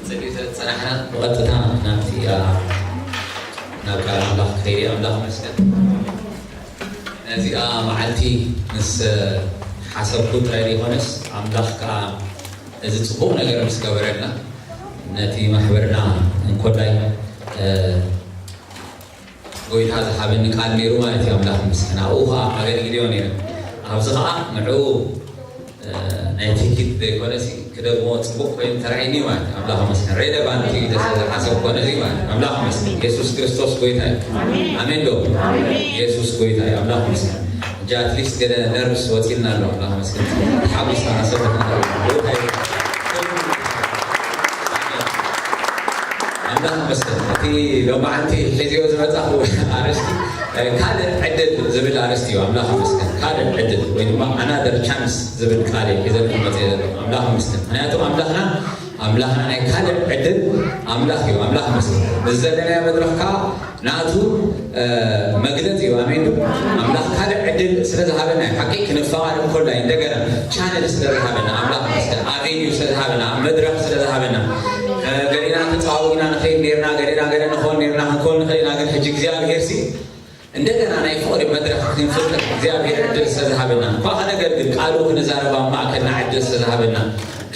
ጸኒሑ ዝጸናሕና ብቐጥታ ናብቲ፣ ኣ፣ ናብ ቃል ኣምላኽ ክኸይድ እየ። ኣምላኽ ይመስገን። ነዚኣ መዓልቲ ምስ ሓሰብኩ ጥራይ ዘይኮነስ፣ ኣምላኽ ከኣ እዚ ጽቡቕ ነገር ምስ ገበረልና፣ ነቲ ማሕበርና እንኮላይ፣ እ፣ ጎይታ ዝሃበኒ ቃል ነይሩ ማለት እዩ። ኣምላኽ ይመስገን። ኣብኡ ኸዓ ኣገልግልዮ ነይረ። ኣብዚ ኸዓ ንዕኡ፣ እ፣ ናይ ትኪት ዘይኮነሲ ክደግሞ ጽቡቕ ኮይኑ ተራእዩኒ ማለት እዩ። ኣምላኽ ይመስገን። ሬሌቫንት እዩ፣ ደስ ዝብል ሓሳብ ኮነ እዚ ማለት እዩ። ኣምላኽ ይመስገን። የሱስ ክርስቶስ ጎይታ እዩ። ኣሜን ዶ? የሱስ ጎይታ እዩ። ኣምላኽ ይመስገን። ሕጂ ኣትሊስት ገለ ነርቭስ ወጺልና ኣሎ። ኣምላኽ ይመስገን። ተሓጒስና፣ ኣሰብሕና። ጎይታ እዩ። ኣምላኽ ይመስገን። እቲ ሎማዓንቲ ሒዝዮ ዝመጻኹ ኣርእስቲ፣ እ፣ ካልእ ዕድል ዝብል ኣርእስቲ እዩ። ኣምላኽ ይመስገን። ካልእ ዕድል ወይ ድማ ኣናደር ቻንስ ዝብል ቃል እዩ ሒዘልኩም መጽየ ዘለኹ። ኣምላኽ ይመስገን። ምኽንያቱ ኣምላኽና፣ ኣምላኽና ናይ ካልእ ዕድል ኣምላኽ እዩ። ኣምላኽ ይመስገን። እዚ ዘለናዮ መድረኽ ከኣ ናቱ፣ እ፣ መግለጺ እዩ። ኣሜን ዶ? ኣምላኽ ካልእ ዕድል ስለ ዝሃበና እዩ። ሓቂ ክንፈቓር እንኮላይ እንደገና ቻነል ስለ ዝሃበና፣ ኣምላኽ ይመስገን። ኣቬኒው ስለ ዝሃበና፣ መድረኽ ስለ ዝሃበና፣ እ፣ ገሊና ተጸዋዊና ንኸይድ ኔርና፣ ገሊና ገለ ንኾን ኔርና፣ ክንኮን ንኽእል ኢና። ግን ሕጂ እግዚኣብሔር ሲ እንደገና ናይ ፍቕሪ መድረኽ ክንፍጥር እግዚኣብሔር ዕድል ስለ ዝሃበና፣ እንኳ ከነገልግል ቃሉ ክንዛረብ ኣብ ማእከልና ዕድል ስለ ዝሃበና፣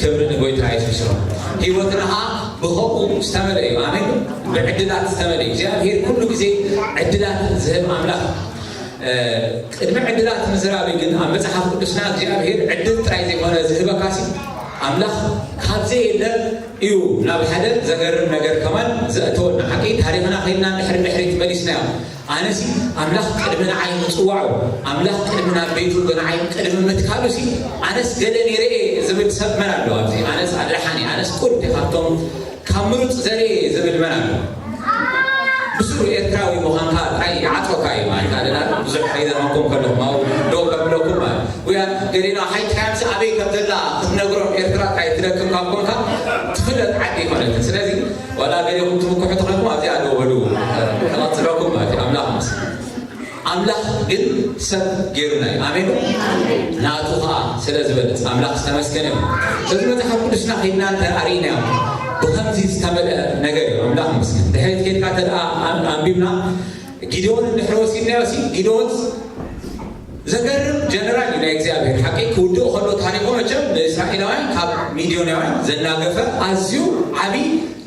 ክብሪ ንጎይታ የሱስ ይኹን። ህይወትና ኸዓ ብኸምኡ ዝተመልአ እዩ። ኣሜን። ብዕድላት ዝተመልአ እዩ። እግዚኣብሔር ኩሉ ግዜ ዕድላት ዝህብ ኣምላኽ። እ፣ ቅድሚ ዕድላት ምዝራብ ግን ኣብ መጽሓፍ ቅዱስና እግዚኣብሔር ዕድል ጥራይ ዘይኮነ ዝህበካሲ፣ ኣምላኽ ካብ ዘየለ እዩ ናብ ሓደ ዘገርም ነገር ከማን ዘእተወና። ሓቂ ታሪኽና ከይድና ድሕሪ ድሕሪት መሊስናዮ። ኣነሲ ኣምላኽ ቅድሚ ንዓይ ምጽዋዑ፣ ኣምላኽ ቅድሚ ናብ ቤቱ ንዓይ ቅድሚ ምትካሉሲ፣ ኣነስ ገለ ነይረ እየ ዝብል ሰብ መን ኣሎ ኣብዚ? ኣነስ ኣድሓኒ፣ ኣነስ ቁድ ካብቶም ካብ ምሩጽ ዘርኤ ዝብል መን ኣሎ? ብስሩ ኤርትራዊ ምዃንካ ጥራይ ይዓጽወካ እዩ ማለት ኣለና። ብዙሕ ከይዘመንኩም ከለኹም ኣብኡ ደው ከብለኩም ማለት። ውያ ገሌና ሓይትካያምሲ ኣበይ ከም ዘላ ክትነግሮም ኤርትራ ጥራይ ትደክም ካብ ኮንካ ትፍለጥ ዓዲ ይኮነትን። ስለዚ ዋላ ገሌኹም ትምክሑ ተኾይንኩም ኣብዚኣ ደው በሉ፣ ክቐጽለኩም ማለት እዩ። ኣምላኽ ምስ ኣምላኽ ግን ሰብ ገይሩና እዩ። ኣሜን። ናቱ ኸዓ ስለ ዝበለጽ ኣምላኽ ዝተመስገነ እዩ። ስለዚ መጽሓፍ ቅዱስና ከይድና እንተ ኣርኢናዮ ብኸምዚ ዝተመልአ ነገር እዩ። ኣምላኽ ይመስገን። ድሕሪት ከይድካ እንተ ደኣ ኣን-፣ ኣንቢብና ጊድዮን እንድሕሪ ወሲድናዮ ሲ ጊድዮን ዘገርም ጀነራል እዩ ናይ እግዚኣብሔር ሓቂ። ክውድእ ከሎ ታሪኹ መቸም ንእስራኤላውያን ካብ ሚድዮናውያን ዘናገፈ ኣዝዩ ዓቢ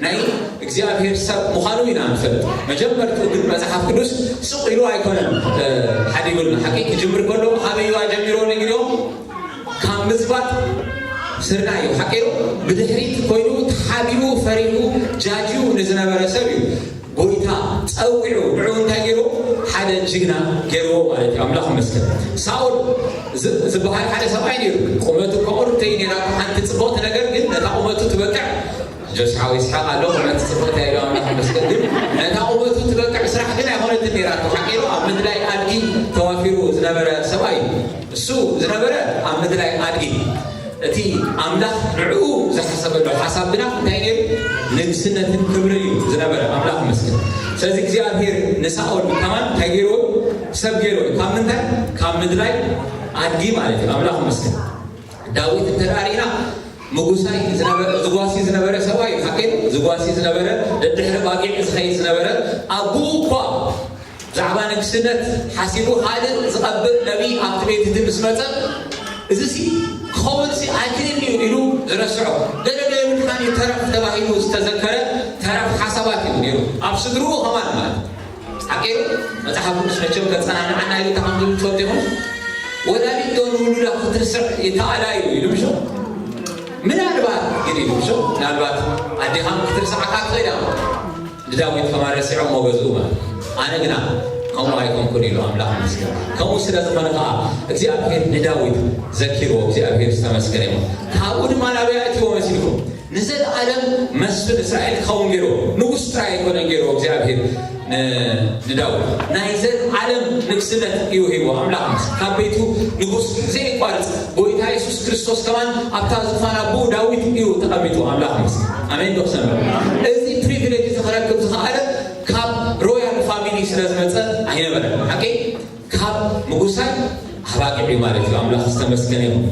ናይ እግዚኣብሔር ሰብ ምዃኑ ኢና ንፈልጥ። መጀመርትኡ ግን መጽሓፍ ቅዱስ ስቕ ኢሉ ኣይኮነን፣ እ፣ ሓዲጉልና። ሓቂ ክጅምር ከሎ ኣበይዋ ጀሚሮ ነጊርዮም ካብ ምጽባጥ ስርናይ እዩ። ሓቂ እዩ። ብድሕሪት ኮይኑ ተሓቢኡ ፈሪሁ ጃጅዩ ንዝነበረ ሰብ እዩ ጎይታ ጸዊዑ ንዕኡ እንታይ ገይሩ? ሓደ ጅግና ገይርዎ ማለት እዩ። ኣምላኽ ይመስገን። ሳኦል ዝ-፣ ዝበሃል ሓደ ሰብኣይ ነይሩ። ቁመቱ እኳ ቁርብተይ ነይራ፣ ሓንቲ ጽብቕቲ ነገር ግን ነታ ቁመቱ ትበቅዕ ጆስሓው ይስሓቕ ኣሎ፣ ቁመት ጽብቕቲ እያ ኢሉ ኣምላኽ ይመስገን። ግን ነታ ቁመቱ ትበቅዕ ስራሕ ግን ኣይኾነትን ነይራ። ተሓቂሩ ኣብ ምድላይ ኣድጊ ተዋፊሩ ዝነበረ ሰብኣይ እዩ። እሱ ዝነበረ ኣብ ምድላይ ኣድጊ። እቲ ኣምላኽ ንዕኡ ዝሓሰበሉ ሓሳብ ግና እንታይ ነይሩ? ንግስነትን ክብርን እዩ ዝነበረ። ኣምላኽ ይመስገን። ስለዚ እግዚኣብሔር ንሳኦል ከማን እንታይ ገይርዎ? ሰብ ገይርዎ። ካብ ምንታይ? ካብ ምድላይ ኣድጊ ማለት እዩ። ኣምላኽ ይመስገን። ዳዊት እንተ ደኣ ርኢና ምጉሳይ ዝነበረ፣ ዝጓሲ ዝነበረ ሰብኣይ እዩ። ሓቂ እዩ። ዝጓሲ ዝነበረ፣ ደድሕሪ ባጊዕ ዝኸይድ ዝነበረ፣ ኣቦኡ እኳ ብዛዕባ ንግስነት ሓሲቡ ካልእ ዝቐብእ ነቢይ ኣብቲ ቤት እቲ ምስ መጸ፣ እዚሲ ክኸውንሲ ኣይክእልን እዩ ኢሉ ዝረስዖ፣ ገለ ዶ የብልካን እዩ ተረፍ ተባሂሉ ዝተዘከረ ተረፍ ሓሳባት እዩ ነይሩ። ኣብ ስድርኡ ከማን ማለት እዩ። ሓቂሩ መጽሓፍ ቅዱስ መቸም ከጸናንዓና ኢሉ እታ ከም ዝብል ትፈልጡ ኢኹም። ወላዲት ዶ ንውሉዳ ክትርስዕ ይከኣላ እዩ ኢሉ ምሾ? ምናልባት ግን ኢሉ ምሾ? ምናልባት ኣዴኻም ክትርስዓካ ትኽእል እያ። ንዳዊት ከማን ረሲዖሞ ገዝኡ ማለት። ኣነ ግና ከምኡ ኣይኮንኩን ኢሉ ኣምላኽ ይመስገን። ከምኡ ስለ ዝኾነ ከኣ እግዚኣብሔር ንዳዊት ዘኪርዎ፣ እግዚኣብሔር ዝተመስገነ ይኹን። ካብኡ ድማ ናበይ ኣእትይዎ መሲልኩም? ንዘለኣለም መስፍን እስራኤል ክኸውን ገይርዎ። ንጉስ ጥራይ ኣይኮነን ገይርዎ እግዚኣብሔር ን-፣ ንዳዊት። ናይ ዘለኣለም ንግስነት እዩ ሂብዎ ኣምላኽ። ምስ ካብ ቤቱ ንጉስ ዘየቋርጽ ጎይታ የሱስ ክርስቶስ ከማን ኣብታ ዙፋን ኣቦኡ ዳዊት እዩ ተቐሚጡ ኣምላኽ። ምስ ኣሜን ዶ ክሰምዕ? እዚ ፕሪቪሌጅ እዚ ክረክብ ዝኸኣለ ካብ ሮያል ፋሚሊ ስለ ዝመጸ ኣይነበረን። ሓቂ ካብ ምጉሳይ ኣባቂዕ እዩ ማለት እዩ። ኣምላኽ ዝተመስገነ ይኹን።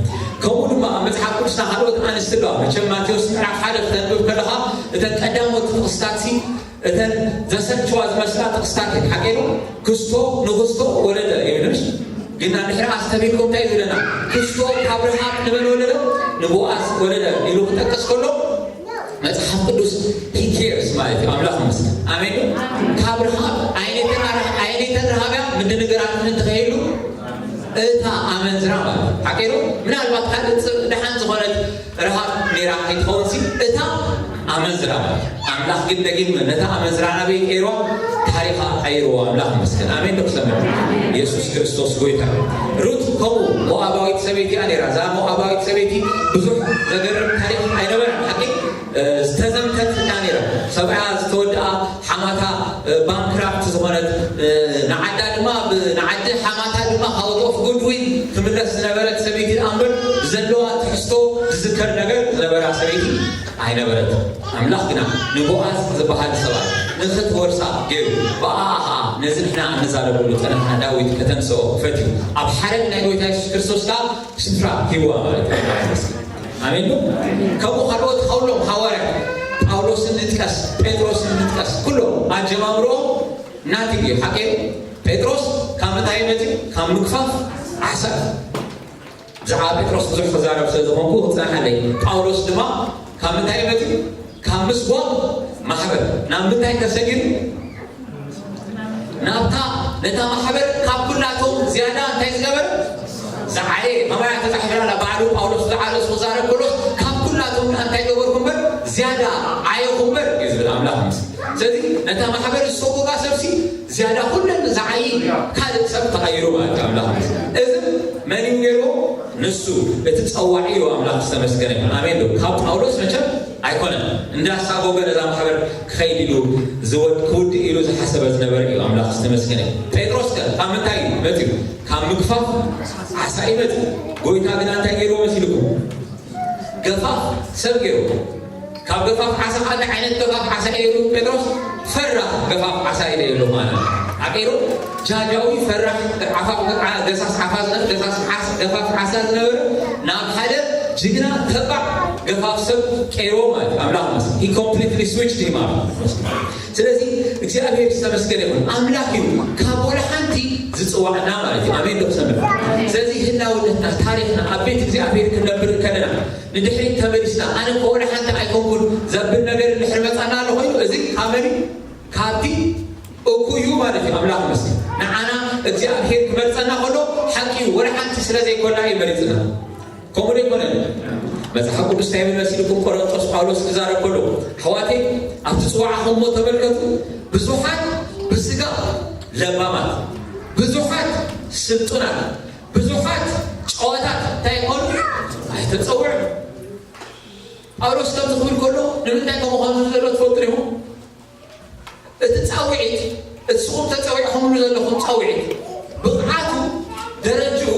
ከምኡ ድማ ኣብ መጽሓፍ ቅዱስና ካልኦት ኣንስቲ ኣለዋ። መቸም ማቴዎስ ምዕራፍ ሓደ ክተንብብ ከለኻ እተን ቀዳሞት ጥቕስታት ሲ እተን ዘሰልችዋ ዝመስላ ጥቕስታት እየን። ሓቂ ዶ? ክስቶ ንክስቶ ወለደ ይብልሽ። ግን ንድሕሪ ኣስተቢልኩም እንታይ እዩ ዝብለና? ክስቶ ካብ ረሃብ ንመን ወለደ? ንቦኣዝ ወለደ ኢሉ ክጠቅስ ከሎ መጽሓፍ ቅዱስ he cares ማለት እዩ። ኣምላኽ ይመስገን። ኣሜን ዶ? ካብ ረሃብ ኣይነተን ረሃብ እያ ምድንገራት ምን ተኸይሉ እታ ኣመንዝራ ማለት ሓቂ ዶ? ምናልባት ካልእ ጽ- ደሓን ዝኾነት ረሃብ ኔራ ከይትኸውን ሲ እታ ኣመንዝራ ማለት ኣምላኽ ግን ደጊም ነታ ኣመንዝራ ናበይ ቀይርዋ? ታሪኻ ቀይርዎ። ኣምላኽ ይመስገን። ኣሜን ዶ ክሰምዕ? የሱስ ክርስቶስ ጎይታ እዩ። ሩት ከምኡ ሞኣባዊት ሰበይቲ እያ ኔራ። እዛ ሞኣባዊት ሰበይቲ ብዙሕ ዘገርም ታሪኽ ኣይነበረን። ሓቂ ዝተዘምተት እያ ኔራ። ሰብኣያ ዝተወድኣ ሓማታ ባንክራፕት ዝኾነት ንዓዳ ድማ ንዓዲ ሓማታ ድማ ካውጦፍ ጉድዊን ትምለስ ዝነበረት ሰበይቲ ደኣ እምበር ዘለዋ ትሕዝቶ ዝዝከር ነገር ዝነበራ ሰበይቲ ኣይነበረት። ኣምላኽ ግና ንቦኣዝ ዝበሃል ሰብኣይ ንኽትወርሳ ገይሩ ብኣኣ ኸዓ ነዚ ንሕና እንዛረበሉ ጸናሕና ዳዊት ከተንስኦ ፈትዩ ኣብ ሓረግ ናይ ጎይታ የሱስ ክርስቶስ ከኣ ስፍራ ሂብዋ ማለት እዩ። ኣሜን ዶ? ከምኡ ካልኦት ከውሎም ሃዋርያት ጳውሎስን ንጥቀስ፣ ጴጥሮስን ንጥቀስ፣ ኩሎም ኣጀማምርኦም ናቲ እዩ። ሓቂ ጴጥሮስ ካብ ምንታይ መጺኡ? ካብ ምግፋፍ ዓሳ። ብዛዕባ ጴጥሮስ ብዙሕ ክዛረብ ስለ ዝኾንኩ ክጸንሓለይ። ጳውሎስ ድማ ካብ ምንታይ መጺኡ? ካብ ምስጓም ማሕበር ናብ ምንታይ ተሰጊሩ? ናብታ ነታ ማሕበር ካብ ኩላቶም ዝያዳ እንታይ ዝገበረ? ዝዓየ። ከማያ ተጻሒፍና ባዕሉ ጳውሎስ ዝዓለሱ ክዛረብ ከሎስ ካብ ኩላቶም እንታይ ገበርኩ እምበር ዝያዳ ዓየኹ እምበር እዩ ዝብል ኣምላኽ ምስ ስለዚ ነታ ማሕበር ዝሰጎጋ ሰብሲ ዝያዳ ኩለን ዝዓይ ካልእ ሰብ ተቐይሩ ማለት እዩ ኣምላኽ ምስ እዚ መን እዩ ገይርዎ? ንሱ እቲ ጸዋዒ እዩ ኣምላኽ ዝተመስገነ ይኹን ኣሜን ዶ ካብ ጳውሎስ መቸም ኣይኮነን እንዳሳጎገ ነዛ ማሕበር ክኸይድ ኢሉ ዝወድ ክውድእ ኢሉ ዝሓሰበ ዝነበረ እዩ ኣምላኽ ዝተመስገነ ጴጥሮስ ከ ካብ ምንታይ እዩ መፅኡ ካብ ምግፋፍ ዓሳ እዩ መፅኡ ጎይታ ግና እንታይ ገይርዎ መሲልኩም ገፋፍ ሰብ ገይርዎ ካብ ገፋፍ ዓሳ ካልእ ዓይነት ገፋፍ ዓሳ እዩ ጴጥሮስ ፈራህ ገፋፍ ዓሳ ኢለ የብሎ ማለት ዓቂሩ ጃጃዊ ፈራሕ ዓፋፍ ገሳስ ዓፋ ገሳስ ገፋፍ ዓሳ ዝነበረ ናብ ሓደ ጅግና ተባዕ ገፋፍ ሰብ ቀይርዎ ማለት ኣምላኽ መስ he completely switched him up ስለዚ እግዚኣብሔር ዝተመስገነ ይኹን ኣምላኽ እዩ ካብ ወላ ሓንቲ ዝፅዋዕና ማለት እዩ ኣሜን ዶ ክሰምዕ ስለዚ ህላውነትና ታሪክና ኣብ ቤት እግዚኣብሔር ክንነብር ከለና ንድሕሪት ተመሊስና ኣነ ከወላ ሓንቲ ኣይኮንኩን ዘብል ነገር እንድሕር መፃና ኣሎ ኮይኑ እዚ ካበኒ ካብቲ እኩዩ ማለት እዩ ኣምላኽ መስል ንዓና እግዚኣብሔር ክመርፀና ከሎ ሓቂ እዩ ወላ ሓንቲ ስለ ዘይኮና እዩ መሪፅና ከምኡ ዘይኮነ መፅሓፍ ቅዱስ እንታይ ብል መሲልኩም ቆሮንጦስ ጳውሎስ ክዛረብ ከሎ ኣሕዋተይ ኣብቲ ፅዋዕኹምሞ ተመልከቱ ብዙሓት ብስጋ ለባማት ብዙሓት ስልጡናት ብዙሓት ጨዋታት እንታይ ይኾኑ ኣይተፀውዑ ጳውሎስ ከምዚ ክብል ከሎ ንምንታይ ከምኡ ከምዚ ዘሎ ትፈልጡ ዲኹም እቲ ፃውዒት እስኹም ተፀዊዕኹምሉ ዘለኹም ፃውዒት ብቕዓቱ ደረጅኡ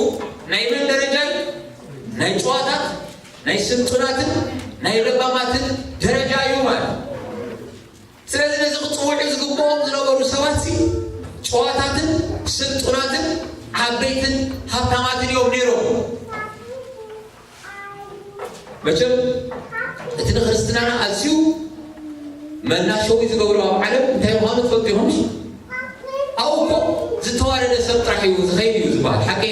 ናይ መን ደረጃ እዩ ናይ ጨዋታት ናይ ስልጡናትን ናይ ለባማትን ደረጃ እዩ ማለት ስለዚ ነዚ ክፅውዑ ዝግብኦም ዝነበሩ ሰባት ሲ ጨዋታትን ስልጡናትን ዓበይትን ሃብታማትን እዮም ነይሮም መቸም እቲ ንክርስትናና ኣዝዩ መናሸዊ ዝገብሮ ኣብ ዓለም እንታይ ምዃኑ ትፈልጡ ኢኹም ኣብኡ እኮ ዝተዋረደ ሰብ ጥራሕ እዩ ዝኸይድ እዩ ዝበሃል ሓቂ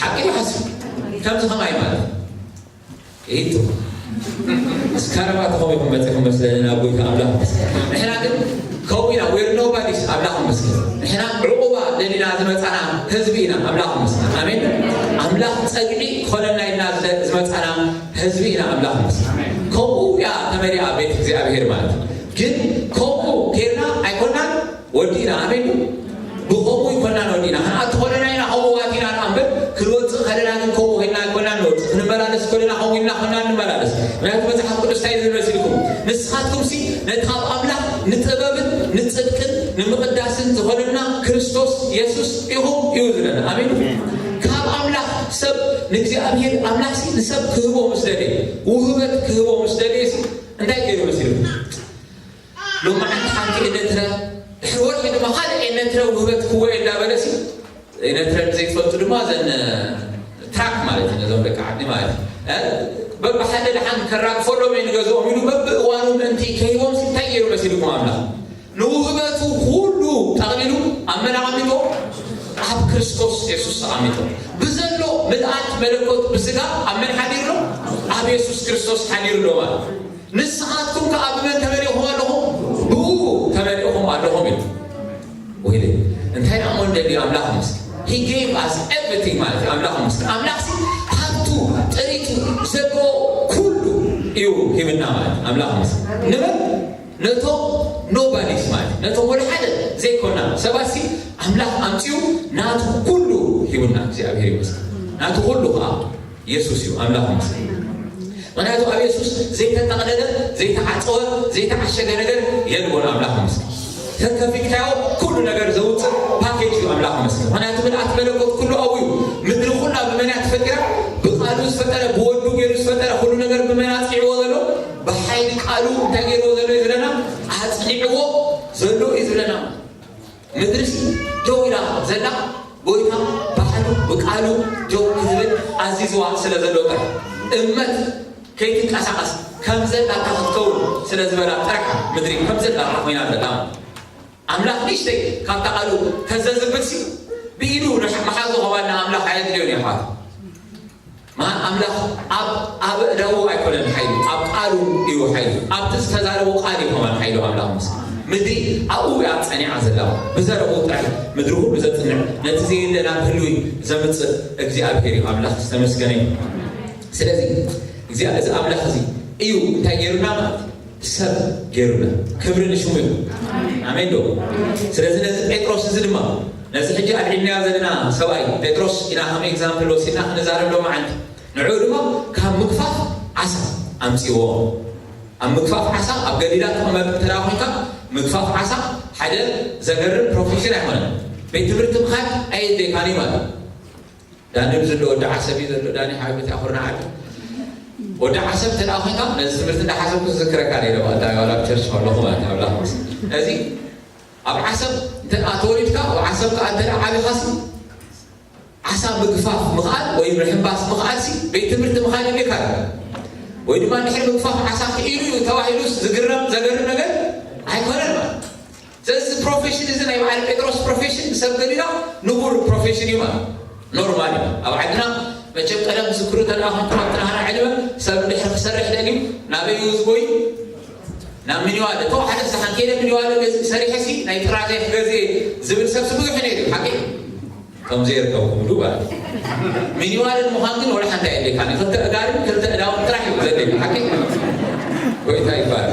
ሓቂ ሓስ ከምዚ ከማይ ማለት ይቱ እስካረባ ተኸሚኹም መፂኹም መስለኒ ናብ ጎይታ ኣምላኽ ንሕና ግን ከምኡ ኢና we're nobodies ኣምላኽ መስገን ንሕና ዕቑባ ደሊና ዝመፃና ህዝቢ ኢና ኣምላኽ መስገን ኣሜን ኣምላኽ ፀግዒ ክኾነና ኢልና ዝመፃና ህዝቢ ኢና ኣምላኽ መስገን ከምኡ እያ ተመሊኣ ቤት እግዚኣብሔር ማለት ግን ከምኡ ጌርና ኣይኮናን ወዲእና ኣሜን ብኸምኡ ይኮና ንወዲና ክንኣቲ ኮለና ኢና ከምኡ ዋቲና ንኣንበር ክንወፅእ ከለና ግን ከምኡ ኮይና ኣይኮና ንወፅእ ክንመላለስ ኮለና ከምኡ ኢልና ኮና ንመላለስ ምክንያቱ መፅሓፍ ቅዱስ እንታይ ዝብል መሲልኩም ንስኻትኩምሲ ነቲ ካብ ኣምላኽ ንጥበብን ንፅድቅን ንምቕዳስን ዝኾነና ክርስቶስ የሱስ ኢኹም እዩ ዝብለና ኣሜን ካብ ኣምላኽ ሰብ ንእግዚኣብሔር ኣምላኽሲ ንሰብ ክህቦ ምስ ደለየ ውህበት ክህቦ ምስ ደለየሲ እንታይ ገይሩ መሲልኩም ሎማዓንቲ ሓንቲ ኤነትረ ድሕሪ ወርሒ ድማ ካልእ ኤነትረ ውህበት ክወ እንዳበለሲ ነትረን ዘይትፈልጡ ድማ እዘን ትራክ ማለት እዩ፣ ነዞም ደቂ ዓዲ ማለት እዩ። በብሓደ ደሓን ከራግፈሎም እየ ንገዝኦም ኢሉ በብእዋኑ ምእንቲ ከይቦም እንታይ ገይሩ መሲልኩም ኣምላኽ? ንውህበቱ ኩሉ ጠቕሊሉ ኣብ መን ኣቐሚጦ? ኣብ ክርስቶስ የሱስ ኣቐሚጦ። ብዘሎ ምልኣት መለኮት ብስጋ ኣብ መን ሓዲርሎ? ኣብ የሱስ ክርስቶስ ሓዲርሎ ማለት። ንስኻትኩም ከኣ ብመን ተመሊእኹም ኣለኹም? ብኡ ተመሊእኹም ኣለኹም ኢሉ። ወይለ እንታይ ደኣ እሞ እንደልዩ ኣምላኽ ምስ he gave us everything ማለት እዩ። ኣምላኽ ምስ ኣምላኽ ሲ ሃብቱ ጥሪቱ ዘለዎ ኩሉ እዩ ሂብና ማለት ኣምላኽ ምስ ንመን ነቶም ኖባዲስ ማለት ነቶም ወደ ሓደ ዘይኮና ሰባት ሲ ኣምላኽ ኣምፅኡ ናቱ ኩሉ ሂቡና እግዚኣብሔር ይመስገን። ናቱ ኩሉ ከዓ የሱስ እዩ ኣምላኽ ይመስገን። ምክንያቱ ኣብ የሱስ ዘይተጠቕለለ ዘይተዓፀወ ዘይተዓሸገ ነገር የልቦን ኣምላኽ ይመስገን። ተከፊትካዮ ኩሉ ነገር ዘውፅእ ፓኬጅ እዩ ኣምላኽ ይመስገን። ምክንያቱ ምልኣት መለኮት ኩሉ ኣብኡ እዩ። ምድሪ ኩላ ብመን እያ ተፈጢራ? ብቃሉ ዝፈጠረ ብወዱ ገይሩ ዝፈጠረ ኩሉ ነገር ብመን ኣፅኒዕዎ ዘሎ? ብሓይሊ ቃሉ እንታይ ገይርዎ ዘሎ እዩ ዝለና? ኣፅኒዕዎ ዘሎ እዩ ዝለና። ምድርሲ ደው ኢላ ዘላ ጎይታ ባሕሪ ብቃሉ ደው ክትብል ኣዚዝዋ ስለ ዘሎ ጥራሕ እመት ከይትንቀሳቐስ ከም ዘላታ ክትከውን ስለ ዝበላ ጥራሕ ምድሪ ከም ዘላታ ኮይና ዘላ። ኣምላኽ ንእሽተይ ካብታ ቃሉ ተዘዝብልሲ ብኢዱ መሓዞ ከባልና ኣምላኽ ኣየድልዮን እዩ ኣሕዋት። ኣምላኽ ኣብ ኣእዳዉ ኣይኮነን ሓይሉ ኣብ ቃሉ እዩ ሓይሉ ኣብቲ ዝተዛረቦ ቃል እዩ ከማን ሓይሉ ኣምላኽ ምስ ምድሪ ኣብኡ እያ ጸኒዓ ዘላ። ብዘረቡ ጥራይ ምድሪ ሁሉ ዘጽንዕ ነቲ ዘየለ ናብ ህልዊ ዘምጽእ እግዚኣብሔር እዩ። ኣምላኽ ዝተመስገነ እዩ። ስለዚ እዚ ኣምላኽ እዚ እዩ እንታይ ገይሩና ማለት ሰብ ገይሩና። ክብሪ ንሽሙ እዩ። ኣሜን ዶ? ስለዚ ነዚ ጴጥሮስ እዚ ድማ ነዚ ሕጂ ኣልዒልናዮ ዘለና ሰብኣይ ጴጥሮስ ኢና ከም ኤግዛምፕል ወሲድና ክንዛረብ ሎማዓንቲ። ንዕኡ ድማ ካብ ምግፋፍ ዓሳ ኣምፅዎ። ኣብ ምግፋፍ ዓሳ ኣብ ገሊላ ትቕመጥ እንተ ኮይንካ ምግፋፍ ዓሳ ሓደ ዘገርም ፕሮፌሽን ኣይኮነን። ቤት ትምህርቲ ምኻድ ኣየድልየካን እዩ ማለት። ዳኒ ብዝሎ ወዲ ዓሰብ እዩ ዘሎ። ዳኒ ሓቢት ኣኹርና ዓዲ ወዲ ዓሰብ እንተ ኮይንካ ነዚ ትምህርቲ እንዳሓሰብኩ ዝዝክረካ ነይረ። ዋላ ቸርች ከለኹ ማለት ኣብ ላስ እዚ ኣብ ዓሰብ እንተ ተወሊድካ ኣብ ዓሰብ ከዓ እንተ ዓቢኻሲ ዓሳ ምግፋፍ ምኽኣል ወይ ምሕንባስ ምኽኣል ሲ ቤት ትምህርቲ ምኻድ ይልካ ወይ ድማ ድሕሪ ምግፋፍ ዓሳ ክኢሉ እዩ ተባሂሉ ዝግረም ዘገርም ነገር ኣይኮነን ማለት። ስለዚ ፕሮፌሽን እዚ ናይ በዓል ጴጥሮስ ፕሮፌሽን ሰብ ገሊላ ንቡር ፕሮፌሽን እዩ ማለት ኖርማል እዩ። ኣብ ዓድና መቸም ቀደም ዝክሩ ተደኣ ኮንኩም ኣብቲ ናህና ዕድመ ሰብ እንድሕር ክሰርሕ ደልዩ ናበይ እዩ ዝጎይ? ናብ ሚኒዋለ እቶ ሓደ ሰሓን ከይደ ሚኒዋለ ገዚ ሰሪሐ ሲ ናይ ጥራዘ ክገዚ ዝብል ሰብ ብዙሕ ነይሩ ሓቂ ከም ዘይርከብኩም ዱ ማለት እዩ። ሚኒዋለ ንምዃን ግን ወላ ሓንቲ ኣየድልየካን እዩ። ክልተ እጋርን ክልተ እዳውን ጥራሕ እዩ ዘድልየካ ሓቂ ጎይታ ይባል።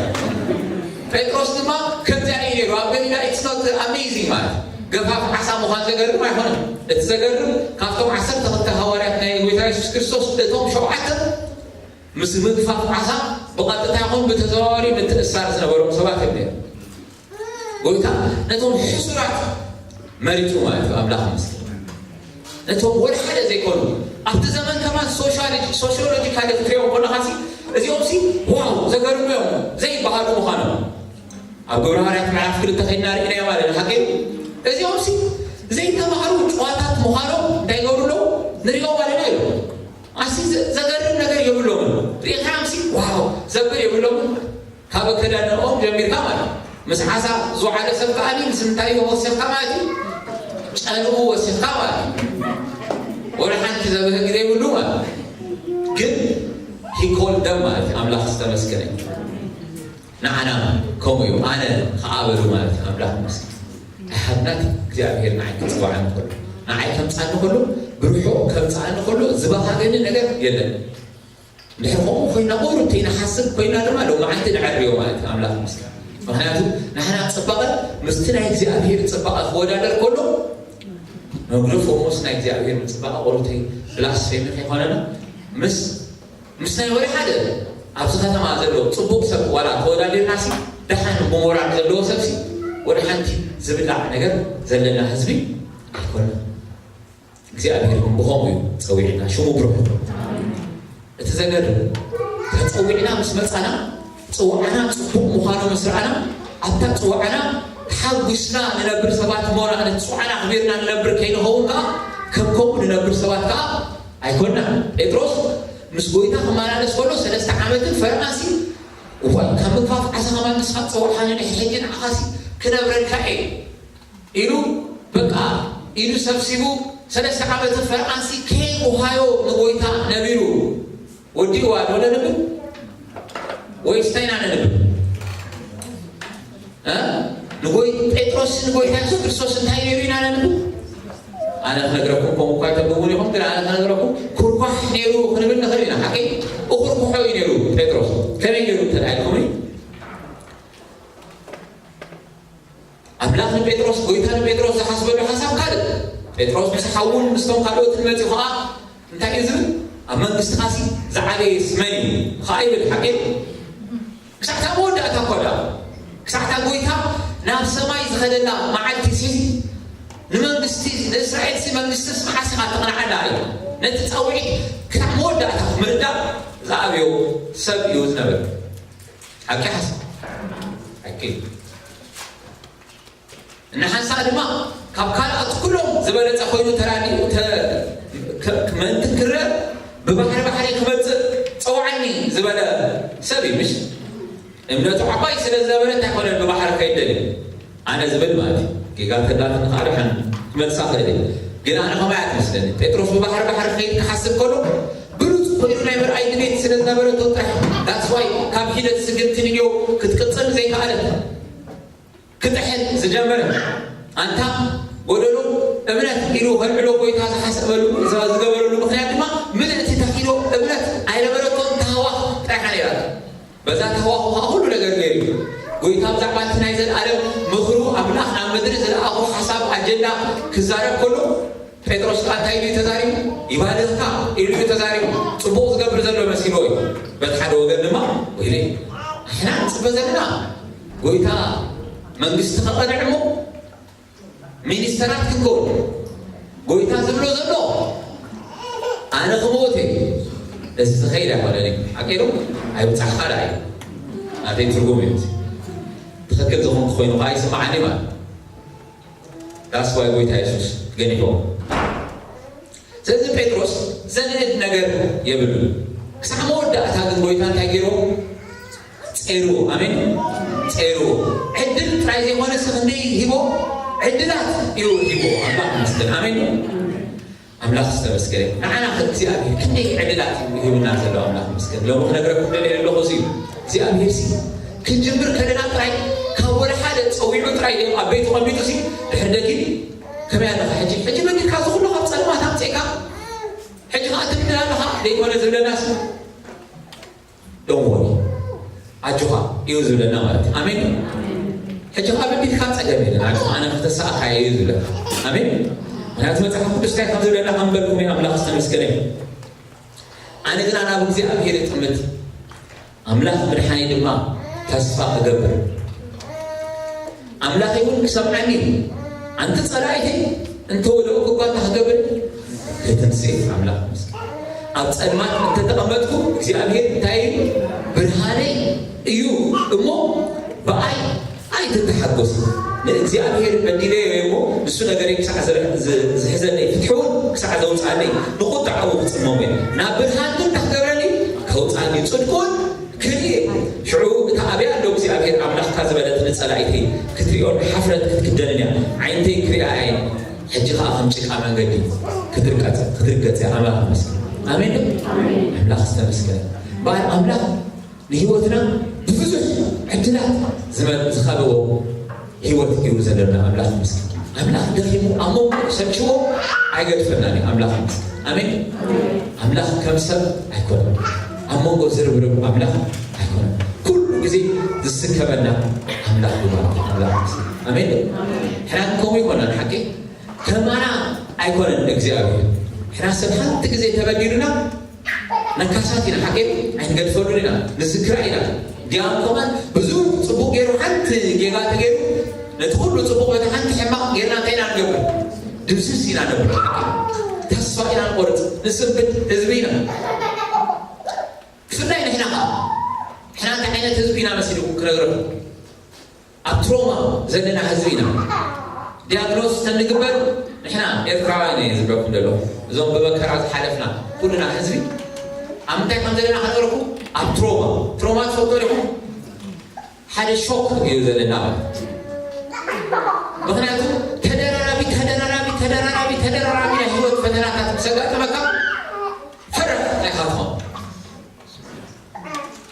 ጴጥሮስ ድማ ከምዚኣ እዩ ነይሩ ኣብ ገሊላ it's not amazing ማለት ገፋፍ ዓሳ ምዃን ዘገርም ኣይኮነን። እቲ ዘገርም ካብቶም ዓሰርተ ክልተ ሃዋርያት ናይ ጎይታ የሱስ ክርስቶስ እቶም ሸውዓተ ምስ ምግፋፍ ዓሳ ብቐጥታ ይኹን ብተዘዋዋሪ ምትእስሳር ዝነበሮም ሰባት እዮም ነይሮም። ጎይታ ነቶም ሕሱራት መሪጹ ማለት እዩ ኣምላኽ መስል ነቶም ወደ ሓደ ዘይኮኑ ኣብቲ ዘመን ከማን ሶሻሎጂካሊ ክትሪኦም ከለኻሲ እዚኦም ሲ ዋው ዘገርሙ እዮም ዘይበሃሉ ምዃኖም ኣብ ግብረ ሃዋርያት ምዕራፍ ክልተ ከይድና ርኢናዮ ማለት እዩ ሓቂ እዚኦም ሲ ዘይተማሃሩ ጨዋታት ምዃኖም እንታይ ይገብሩ ኣለዉ ንሪኦ ኣለና ኢሉ ኣሲ ዘገርም ነገር የብሎምን ሪኢኻዮም ሲ ዋው ዘብል የብሎምን ካብ ኣከዳድንኦም ጀሚርካ ማለት ምስ ዓሳ ዝወዓለ ሰብ ከዓኒ ምስ እንታይ ወሲኽካ ማለት እዩ ጨንኡ ወሲኽካ ማለት እዩ ወደ ሓንቲ ዘብህግ ዘይብሉ ማለት ግን ሂኮል ደም ማለት እዩ ኣምላኽ ዝተመስገነ ንዓና ከምኡ እዩ ኣነ ከዓበሉ ማለት እዩ ኣምላኽ መስገን ኣይሃብናት እግዚኣብሔር ንዓይ ክፅዋዕኒ ከሎ ንዓይ ከምፃኒ ከሎ ብርሑ ከምፃኒ ከሎ ዝበሃገኒ ነገር የለን እንድሕር ከምኡ ኮይና ቁሩብ ተይንሓስብ ኮይና ድማ ሎማዓንቲ ንዕርዮ ማለት እዩ ኣምላኽ ምስጋና ምክንያቱ ንሕና ፅባቐ ምስቲ ናይ እግዚኣብሔር ፅባቐ ክወዳደር ከሎ መጉደፎ ሞስ ናይ እግዚኣብሔር ምፅባቐ ቁሩብ ተይ ብላስፌሚ ከይኮነና ምስ ምስ ናይ ወደ ሓደ ኣብዚ ከተማ ዘሎ ፅቡቕ ሰብ ዋላ ተወዳዲርና ሲ ደሓን ብሞራል ዘለዎ ሰብ ሲ ወደ ሓንቲ ዝብላዕ ነገር ዘለና ህዝቢ ኣይኮነን እግዚኣብሔር ግን ብኸምኡ እዩ ፀዊዕና ሽሙ ብሩህ እቲ ዘገርም ተፀዊዕና ምስ መፃና ፅዋዕና ፅቡቅ ምዃኑ ምስ ረኣና ኣብታ ፅዋዕና ተሓጒስና ንነብር ሰባት እሞ ነቲ ፅዋዕና ኣኽቢርና ንነብር ከይንኸውን ከዓ ንነብር ሰባት ከዓ ኣይኮንና። ጴጥሮስ ምስ ጎይታ ክመላለስ ከሎ ሰለስተ ዓመትን ፈርቓንሲ፣ እዋይ፣ ካብ ምግፋፍ ዓሳ ከማን ንስኻ ትፀውዕኻኒ፣ ንሕጂ ንዓኻሲ ክነብረልካ እየ ኢሉ፣ በቃ፣ ኢዱ ሰብሲቡ፣ ሰለስተ ዓመትን ፈርቓንሲ ከይጉሃዮ ንጎይታ ነቢሩ። ወዲእዋ ዶ ነንብብ? ወይስ እንታይ ኢና ነንብብ? እ? ንጎይ-፣ ጴጥሮስ ንጎይታ የሱስ ክርስቶስ እንታይ ነይሩ ኢና ነንብብ? ኣነ ክነግረኩም፣ ከምኡ እኳ ኣይተንብቡን ኢኹም፣ ግን ኣነ ክነግረኩም፣ ኩርኳሕ ነይሩ ክንብል ንኽእል ኢና። ሓቂ? እኹርኩሖ እዩ ነይሩ ጴጥሮስ። ከመይ ነይሩ እንተ ኢልኩምኒ? ኣምላኽ ንጴጥሮስ፣ ጎይታ ንጴጥሮስ ዝሓስበሉ ሓሳብ ካልእ። ጴጥሮስ ምስ ሓውን ምስቶም ካልኦትን መጺኡ ኸዓ እንታይ እዩ ዝብል? ኣብ መንግስትኻሲ ዝዓበየስ መን እዩ ኸዓ ይብል። ሓቂ? ክሳዕ እታ መወዳእታ እኳ ደኣ፣ ክሳዕ እታ ጎይታ ናብ ሰማይ ዝኸደላ መዓልቲ ሲ፣ ንመንግስቲ ንእስራኤልሲ መንግስትስ መዓስ ኢኻ ትቕንዓላ እዩ። ነቲ ጻውዒት ክሳዕ መወዳእታ ምርዳእ ዝኣበዮ ሰብ እዩ ዝነበረ። ሓቂ ሓሳብ። ሓቂ። እና ሓንሳእ ድማ ካብ ካልኣት ኩሎም ዝበለጸ ኮይኑ ተራዲኡ ተ-፣ ከ-፣ ምእንቲ ክረአ ብባሕሪ ባሕሪ ክመጽእ ጸውዓኒ ዝበለ ሰብ እዩ፣ ምሽ? እምነቱ ዓባይ ስለ ዝነበረ እንታይ ኮነ ብባሕሪ ከይደል ኣነ ዝብል ማለት እዩ። ጌጋ ተላትን ከዓ ደሓን ክመልሳ ክእል እዩ። ግን ኣነ ከማይ ኣትመስለኒ። ጴጥሮስ ብባሕሪ ባሕሪ ክኸይድ ክሓስብ ከሎ ብሉጽ ኮይኑ ናይ ምርኣይ ድሌት ስለ ዝነበረቶ ጥራሕ። That's why ካብ ሒደት ስግምቲ ንዮ ክትቅጽል ዘይከኣለት። ክጥሕል ዝጀመረ ኣንታ ጎደሎ እምነት ኢሉ ከልዕሎ ጎይታ ዝሓሰበሉ፣ ዝገበረሉ ምኽንያት ድማ ምልእቲ ተኪሎ እምነት ኣይነበረቶን፣ ተሃዋኽ ጥራሕ ነይራ። በዛ ተሃዋኽ ከዓ ኩሉ ነገር ገይሩ እዩ። ጎይታ ብዛዕባ እቲ ናይ ዘለኣለም ምኽሩ ኣምላኽ ናብ ምድሪ ዝለኣኾ ሓሳብ ኣጀንዳ ክዛረብ ከሎ ጴጥሮስ ከዓ እንታይ ኢሉ እዩ ተዛሪቡ? ይባልኽካ ኢሉ እዩ ተዛሪቡ። ጽቡቕ ዝገብር ዘሎ መሲልዎ እዩ። በቲ ሓደ ወገን ድማ ወይለይ፣ ንሕና ንጽበ ዘለና ጎይታ መንግስቲ ከቐንዕ እሞ ሚኒስተራት ክንከውን፣ ጎይታ ዝብሎ ዘሎ ኣነ ክመውት እየ፣ እዚ ዝኸይድ ኣይኮነን እዩ። ሓቂ ዶ? ኣይብጻሕካ ደኣ እዩ። ናተይ ትርጉም እዩ እዚ። ትኽክል ዝኾንኩ ኮይኑ ከዓ ይስምዓኒ ማለት። That's why ጎይታ የሱስ ገኒሕዎ። ስለዚ ጴጥሮስ ዘንእድ ነገር የብሉን። ክሳዕ መወዳእታ ግን ጎይታ እንታይ ገይርዎ? ጸይርዎ። ኣሜን። ጸይርዎ። ዕድል ጥራይ ዘይኮነ፣ ክንደይ ሂቦ? ዕድላት እዩ ሂቦ። ኣምላኽ ይመስገን። ኣሜን። ኣምላኽ ዝተመስገነ። ንዓና ከ እግዚኣብሔር ክንደይ ዕድላት እዩ ሂቡና ዘሎ? ኣምላኽ ይመስገን። ሎሚ ክነግረኩም ደልየ ዘለኹ እዚ እዩ። እግዚኣብሔር ሲ ክንጅምር ከለና ጥራይ ካብ ወላ ሓደ ጸዊዑ ጥራይ ኣብ ቤቱ ቀሚጡ ሲ ድሕር ደጊም ከመይ ኣለኻ ሕጂ? ሕጂ መጊድካ እዚ ኩሉ ካብ ጸልማት ኣምጺእካ፣ ሕጂ ኸኣ ትድል ኣለኻ ዘይኮነ ዝብለናስ፣ don't worry፣ ኣጆኻ እዩ ዝብለና ማለት እዩ። ኣሜን። ሕጂ ኸኣ በዲልካ ጸገም የለን፣ ኣጆኻ ኣነ ከተሳእካ እየ እዩ ዝብለካ። ኣሜን። ምክንያቱ መጽሓፍ ቅዱስ እንታይ ከም ዝብለና ከም በልኩም እዩ፣ ኣምላኽ ዝተመስገነ እዩ። ኣነ ግና ናብ እግዚኣብሔር እጥምት፣ ኣምላኽ ምድሓኒ ድማ ተስፋ እገብር። ኣምላኸይ እውን ክሰምዓኒ እዩ። ኣንቲ ጸላኢተይ እንተወደቑ እኳ እንታይ ክገብር? ክትንስእ። ኣምላኽ ይመስገን። ኣብ ጸልማት እንተተቐመጥኩ እግዚኣብሔር እንታይ እዩ? ብርሃነይ እዩ እሞ ብኣይ ኣይትተሓጎስ። ንእግዚኣብሔር በዲለዮ እሞ ንሱ ነገረይ ክሳዕ ዝረ-፣ ዝ-፣ ዝሕዘለይ፣ ፍትሒ እውን ክሳዕ ዘውፅኣለይ ንቁጥዓኡ ክጽመሞ እየ። ናብ ብርሃን ግን እንታይ ክገብረኒ? ከውፅኣኒ። ጽድቁን ክርኢ። ሽዑ እታ ኣብያ ኣሎ እግዚኣብሔር ኣምላኽካ ዝበለት ንጸላኢተይ ክትሪኦን ሓፍረት ክትክደንን እያ። ዓይንተይ ክሪኣ እየን። ሕጂ ኸኣ ከም ጭቃ መንገዲ ክትርቀጽ፣ ክትርገጽ እያ። ኣምላኽ ይመስገን። ኣሜን። ኣምላኽ ዝተመስገነ። በዓል ኣምላኽ ንህይወትና ብብዙሕ ዕድላት ዝመ-፣ ዝኸበቦ ህይወት እዩ ዘለና። ኣምላኽ ይመስገን። ኣምላኽ ደኺሙ ኣብ መንጎ ሰልችዎ ኣይገድፈናን እዩ። ኣምላኽ ይመስገን። ኣሜን። ኣምላኽ ከም ሰብ ኣይኮነን። ኣብ መንጎ ዝርብርብ ኣምላኽ ኣይኮነን። ኩሉ ግዜ ዝስከመና ኣምላኽ እዩ ማለት እዩ። ኣምላኽ ይመስገን። ኣሜን። ሕና ከምኡ ይኮናን ሓቂ ከማና ኣይኮነን እግዚኣብሔር። ሕና ሰብ ሓንቲ ግዜ ተበዲሉና ነካሳት ኢና፣ ሓቂ ኣይንገድፈሉን ኢና፣ ንዝክራ ኢና። ዲያም ከማን ብዙ ጽቡቕ ገይሩ ሓንቲ ጌጋ ተገይሩ ነቲ ኩሉ ጽቡቕ በቲ ሓንቲ ሕማቕ ጌርና እንታይ ኢና ንገብር? ድምስስ ኢና ነብር። ሓቂ ተስፋ ኢና ንቆርጽ፣ ንስንብድ ህዝቢ ኢና። ብፍላይ ንሕና ኸኣ፣ ንሕና እንታይ ዓይነት ህዝቢ ኢና መሲልኩም ክነግረኩም? ኣብ ትሮማ ዘለና ህዝቢ ኢና። ዲያግኖስ ተንግበር ንሕና ኤርትራውያን እየ ዝብለኩም ዘሎ፣ እዞም ብመከራ ዝሓለፍና ኩልና ህዝቢ ኣብ ምንታይ ከም ዘለና ከነረኩ ኣብ ትሮማ ትሮማ ትፈልጦ ዲኹም? ሓደ ሾክ እዩ ዘለና ማለት እዩ። ምክንያቱ ተደራራቢ ተደራራቢ ተደራራቢ ተደራራቢ ናይ ህይወት ፈተናታት ምስ ኣጋጠመካ ፈረቕ ኢኻ ትኸውን።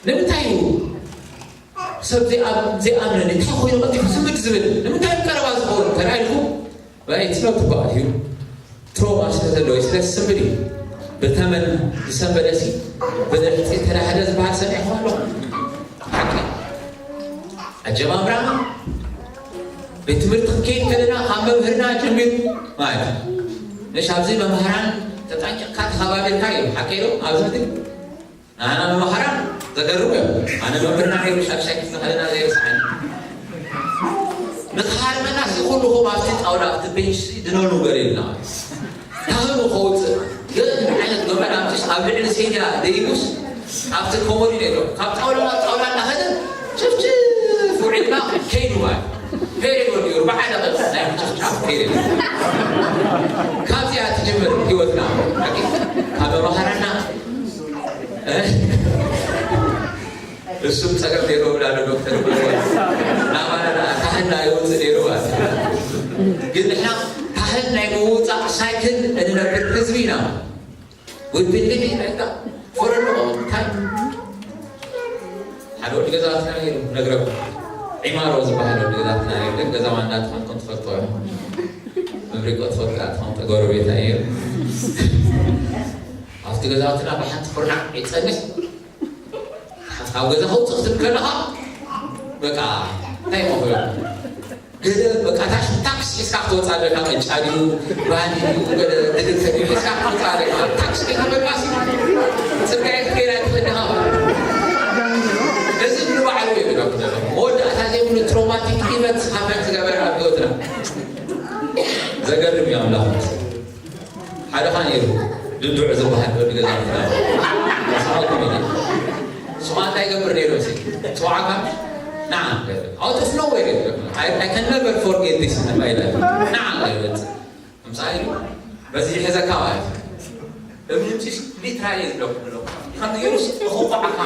ንምንታይ እዩ ሰብ ዘይኣም- ዘይኣምነኒ እንታይ ኮይኑ ቀልጢፉ ስምድ ዝብል? ንምንታይ ቀረባ ዝኸውን ተራኢልኩም? But it's not about you. ትሮማ ስለ ዘለዎ እዩ፣ ስለ ዝስንብድ እዩ። ብተመን ዝሰንበደ ሲ ብድሕፂ ተዳህደ ዝበሃል ሰሚዕኩም ኣለኹም። ሓቂ ኣጀማምራ ቤት ትምህርቲ ክንከይድ ከለና ካብ መምህርና ጀሚሩ ማለት እዩ። ነሽ ኣብዚ መምህራን ተጠንቂቕካ ተኸባቢርካ እዩ ሓቂ ዶ ኣብዚ ትግ ኣነ መማህራን ዘገርሙ እዮም። ኣነ መምህርና ነይሩ ሻክሻኪት ንኸለና ዘይርስዓኒ። ንኽሃርመና ሲ ኩልኹም ኣብቲ ጣውላ ኣብቲ ቤንች ሲ ድነኑ ገር ኢልና። ካህኑ ከውፅእ ግን ዓይነት ገመድ ኣምፅስ ኣብ ልዕሊ ሴድያ ደይቡስ ኣብቲ ኮሞዲ ነይሩ ካብ ጣውላ ናብ ጣውላ እናኸደ ጭፍጭፍ ውዒልና ከይዱ ማለት ፔሬድ ወዲኡ ኣርባዓ ደቂቕ ናይ ምጭፍጫፍ ፔሬድ ካብዚኣ ትጅምር ህይወትና ካብ መማህራና እሱም ጸገም ነይሩ ብላሉ ዶክተር ናባና ካህን ኣይወፅእ ነይሩ ማለት እዩ። ግን ንሕና ካህን ናይ ምውፃእ ሳይክል እንነብር ህዝቢ ኢና። ውድልኒ በቃ ፈረዶ እንታይ ሓደ ወዲ ገዛትና ነይሩ ነግረኩም ዒማሮ ዝበሃል ወዲ ገዛትና ነይሩ። ግን ገዛ ማንዳ ትኾንኩም ትፈልጦ መብሪቆ ትፈልጣ ትኾንተ ጎረቤታ እዩ። ኣብቲ ገዛውትና ብሓንቲ ኩርናዕ ይጸንሕ። ካብ ገዛ ከውፅእ ክትብል ከለኻ በቃ እንታይ መኽበል ገለ በቃ ታሽ ታክሲ ሒዝካ ክትወፅእ ኣለካ። ቅጫ ድዩ ባኒ ድዩ ገለ ድልከ ድዩ ሒዝካ ክትወፅእ ኣለካ። ኣብ ታክሲ ከይተበልካሲ ፅርጋየ ክትከይድ ኣይትኽእል ዲኻ። እዚ ንባዕሉ እዩ ዝብለኩ ዘሎ። መወዳእታ ዘይብሉ ትሮማቲክ ኢቨንት ሃፐን ዝገበረ ኣብ ህይወትና ዘገርም እዩ ኣምላኽ። ሓደኻ ነይሩ ድዱዕ ዝበሃል ወዲ ገዛ ስማኩም እ ስማ እንታይ ገብር ነይሩ ሲ ስዋዓካ ንዓ out of nowhere I can never forget this ንባይለ ንዓ ምሳይ በዚ ሕዘካ ማለት እዩ እምንጭሽ ሊትራሊ ዝለኩ ኣለኩ ከም ጌሩስ እኹቋዓካ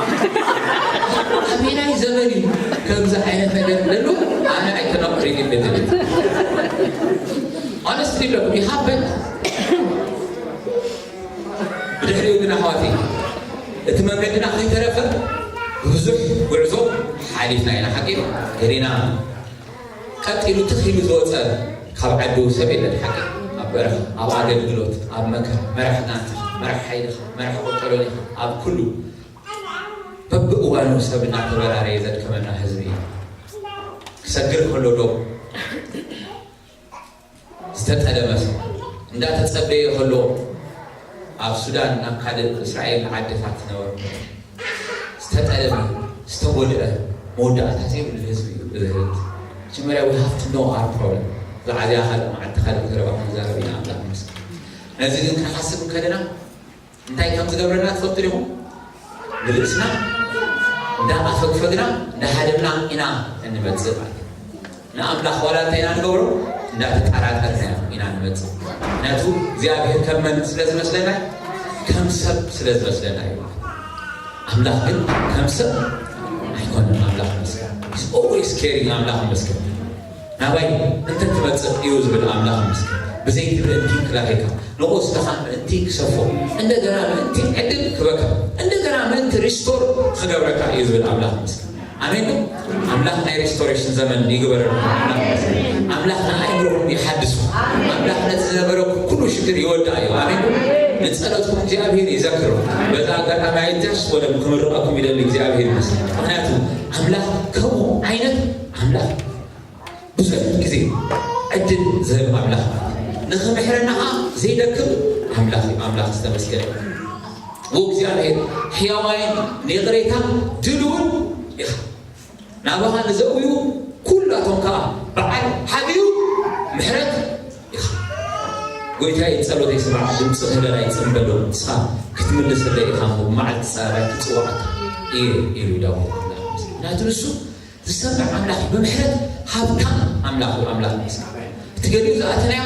ኣበየናይ ዘመን እዩ ከምዚ ዓይነት ነገር ለሉ ኣነ ኣይከናቁ ሪግን ቤት ቤት honestly ለኩ ይሃበን ብድሕሪኡ ግን ኣሕዋተይ እቲ መንገድና ከይተረፈ ብዙሕ ጉዕዞ ሓሊፍና ኢና ሓቂ ገዲና ቀጥ ኢሉ ትኽ ኢሉ ዝወፀ ካብ ዓዱ ሰብ የለን ሓቂ ኣብ በረኻ ኣብ ኣገልግሎት ኣብ መከራ መራሕ ጋንታ መራሕ ሓይልኻ መራሕ ቆጠሎን ኢኻ ኣብ ኩሉ በብእዋኑ ሰብ እናተበራረየ ዘድከመና ህዝቢ እዩ ክሰግር ከሎ ዶ ዝተጠለመ ሰብ እንዳተጸበየ ከሎ ኣብ ሱዳን ናብ ካልእ እስራኤል ዓድታት ዝነበሩ ዝተጠለመ ዝተጎድአ መወዳእታ ዘይብሉ ህዝቢ እዩ እዚ ህዝቢ መጀመርያ we have to know our problem ዝዓዝያ ካልእ መዓልቲ ካልእ ዘረባ ክንዛረብ ኢና ኣምላኽ ይመስገን ነዚ ግን ክንሓስብ ከለና እንታይ ከም ዝገብረና ትፈልጡ ዲኹም ንርእስና እንዳኣፈግፈግና እንዳሃደምና ኢና እንመጽእ ማለት ንኣምላኽ ዋላ እንታይ ኢና ንገብሮ እንዳተጠራጠርና ኢና ንመጽእ ምክንያቱ እግዚኣብሔር ከም መን ስለ ዝመስለና ከም ሰብ ስለ ዝመስለና እዩ ኣምላኽ ግን ከም ሰብ ኣይኮነን ኣምላኽ መስገን always caring ኣምላኽ መስገን ናባይ እንተ ትመጽእ እዩ ዝብል ኣምላኽ መስገን ብዘይቲ ምእንቲ ክላኺካ ንቑስ ድኻ ምእንቲ ክሰፎ እንደገና ምእንቲ ዕድል ክበካ እንደገና ምእንቲ ሪስቶር ክገብረካ እዩ ዝብል ኣምላኽ መስገን ኣሜን ዶ ኣምላኽ ናይ ሪስቶሬሽን ዘመን ይግበረልኩም ኣምላኽ ንኣእምሮኹም ይሓድሱ ኣምላኽ ነቲ ዝነበረኩም ኩሉ ሽግር ይወድኣ እዩ ኣሜን ዶ ንጸሎትኩም እግዚኣብሔር ይዘክሮ በዛ ኣጋጣሚ ኣይጃሽ ወለም ክምርቐኩም ይደሊ እግዚኣብሔር ይመስል ምክንያቱ ኣምላኽ ከምኡ ዓይነት ኣምላኽ ብዙሕ ግዜ ዕድል ዝህብ ኣምላኽ ንኽምሕረና ኸዓ ዘይደክም ኣምላኽ እዩ ኣምላኽ ዝተመስገነ ው እግዚኣብሔር ሕያዋይን ንይቕሬታ ድልውን ኢኻ ናባኻ ንዘእውዩ ኩላቶም ከዓ በዓል ሓብዩ ምሕረት ኢኻ ጎይታይ ጸሎተይ ስማዕ ድምፂ ምህለላይ ፅምበሎ ንስኻ ክትምልሰለይ ኢኻ እሞ ብመዓልቲ ፀበባይ ክፅዋዓካ እየ ኢሉ ዳዊት ምክንያቱ ንሱ ዝሰምዕ ኣምላኽ ብምሕረት ሃብታም ኣምላኽ እዩ ኣምላኽ ንስኻ እቲ ገሊኡ ዝኣተናዮ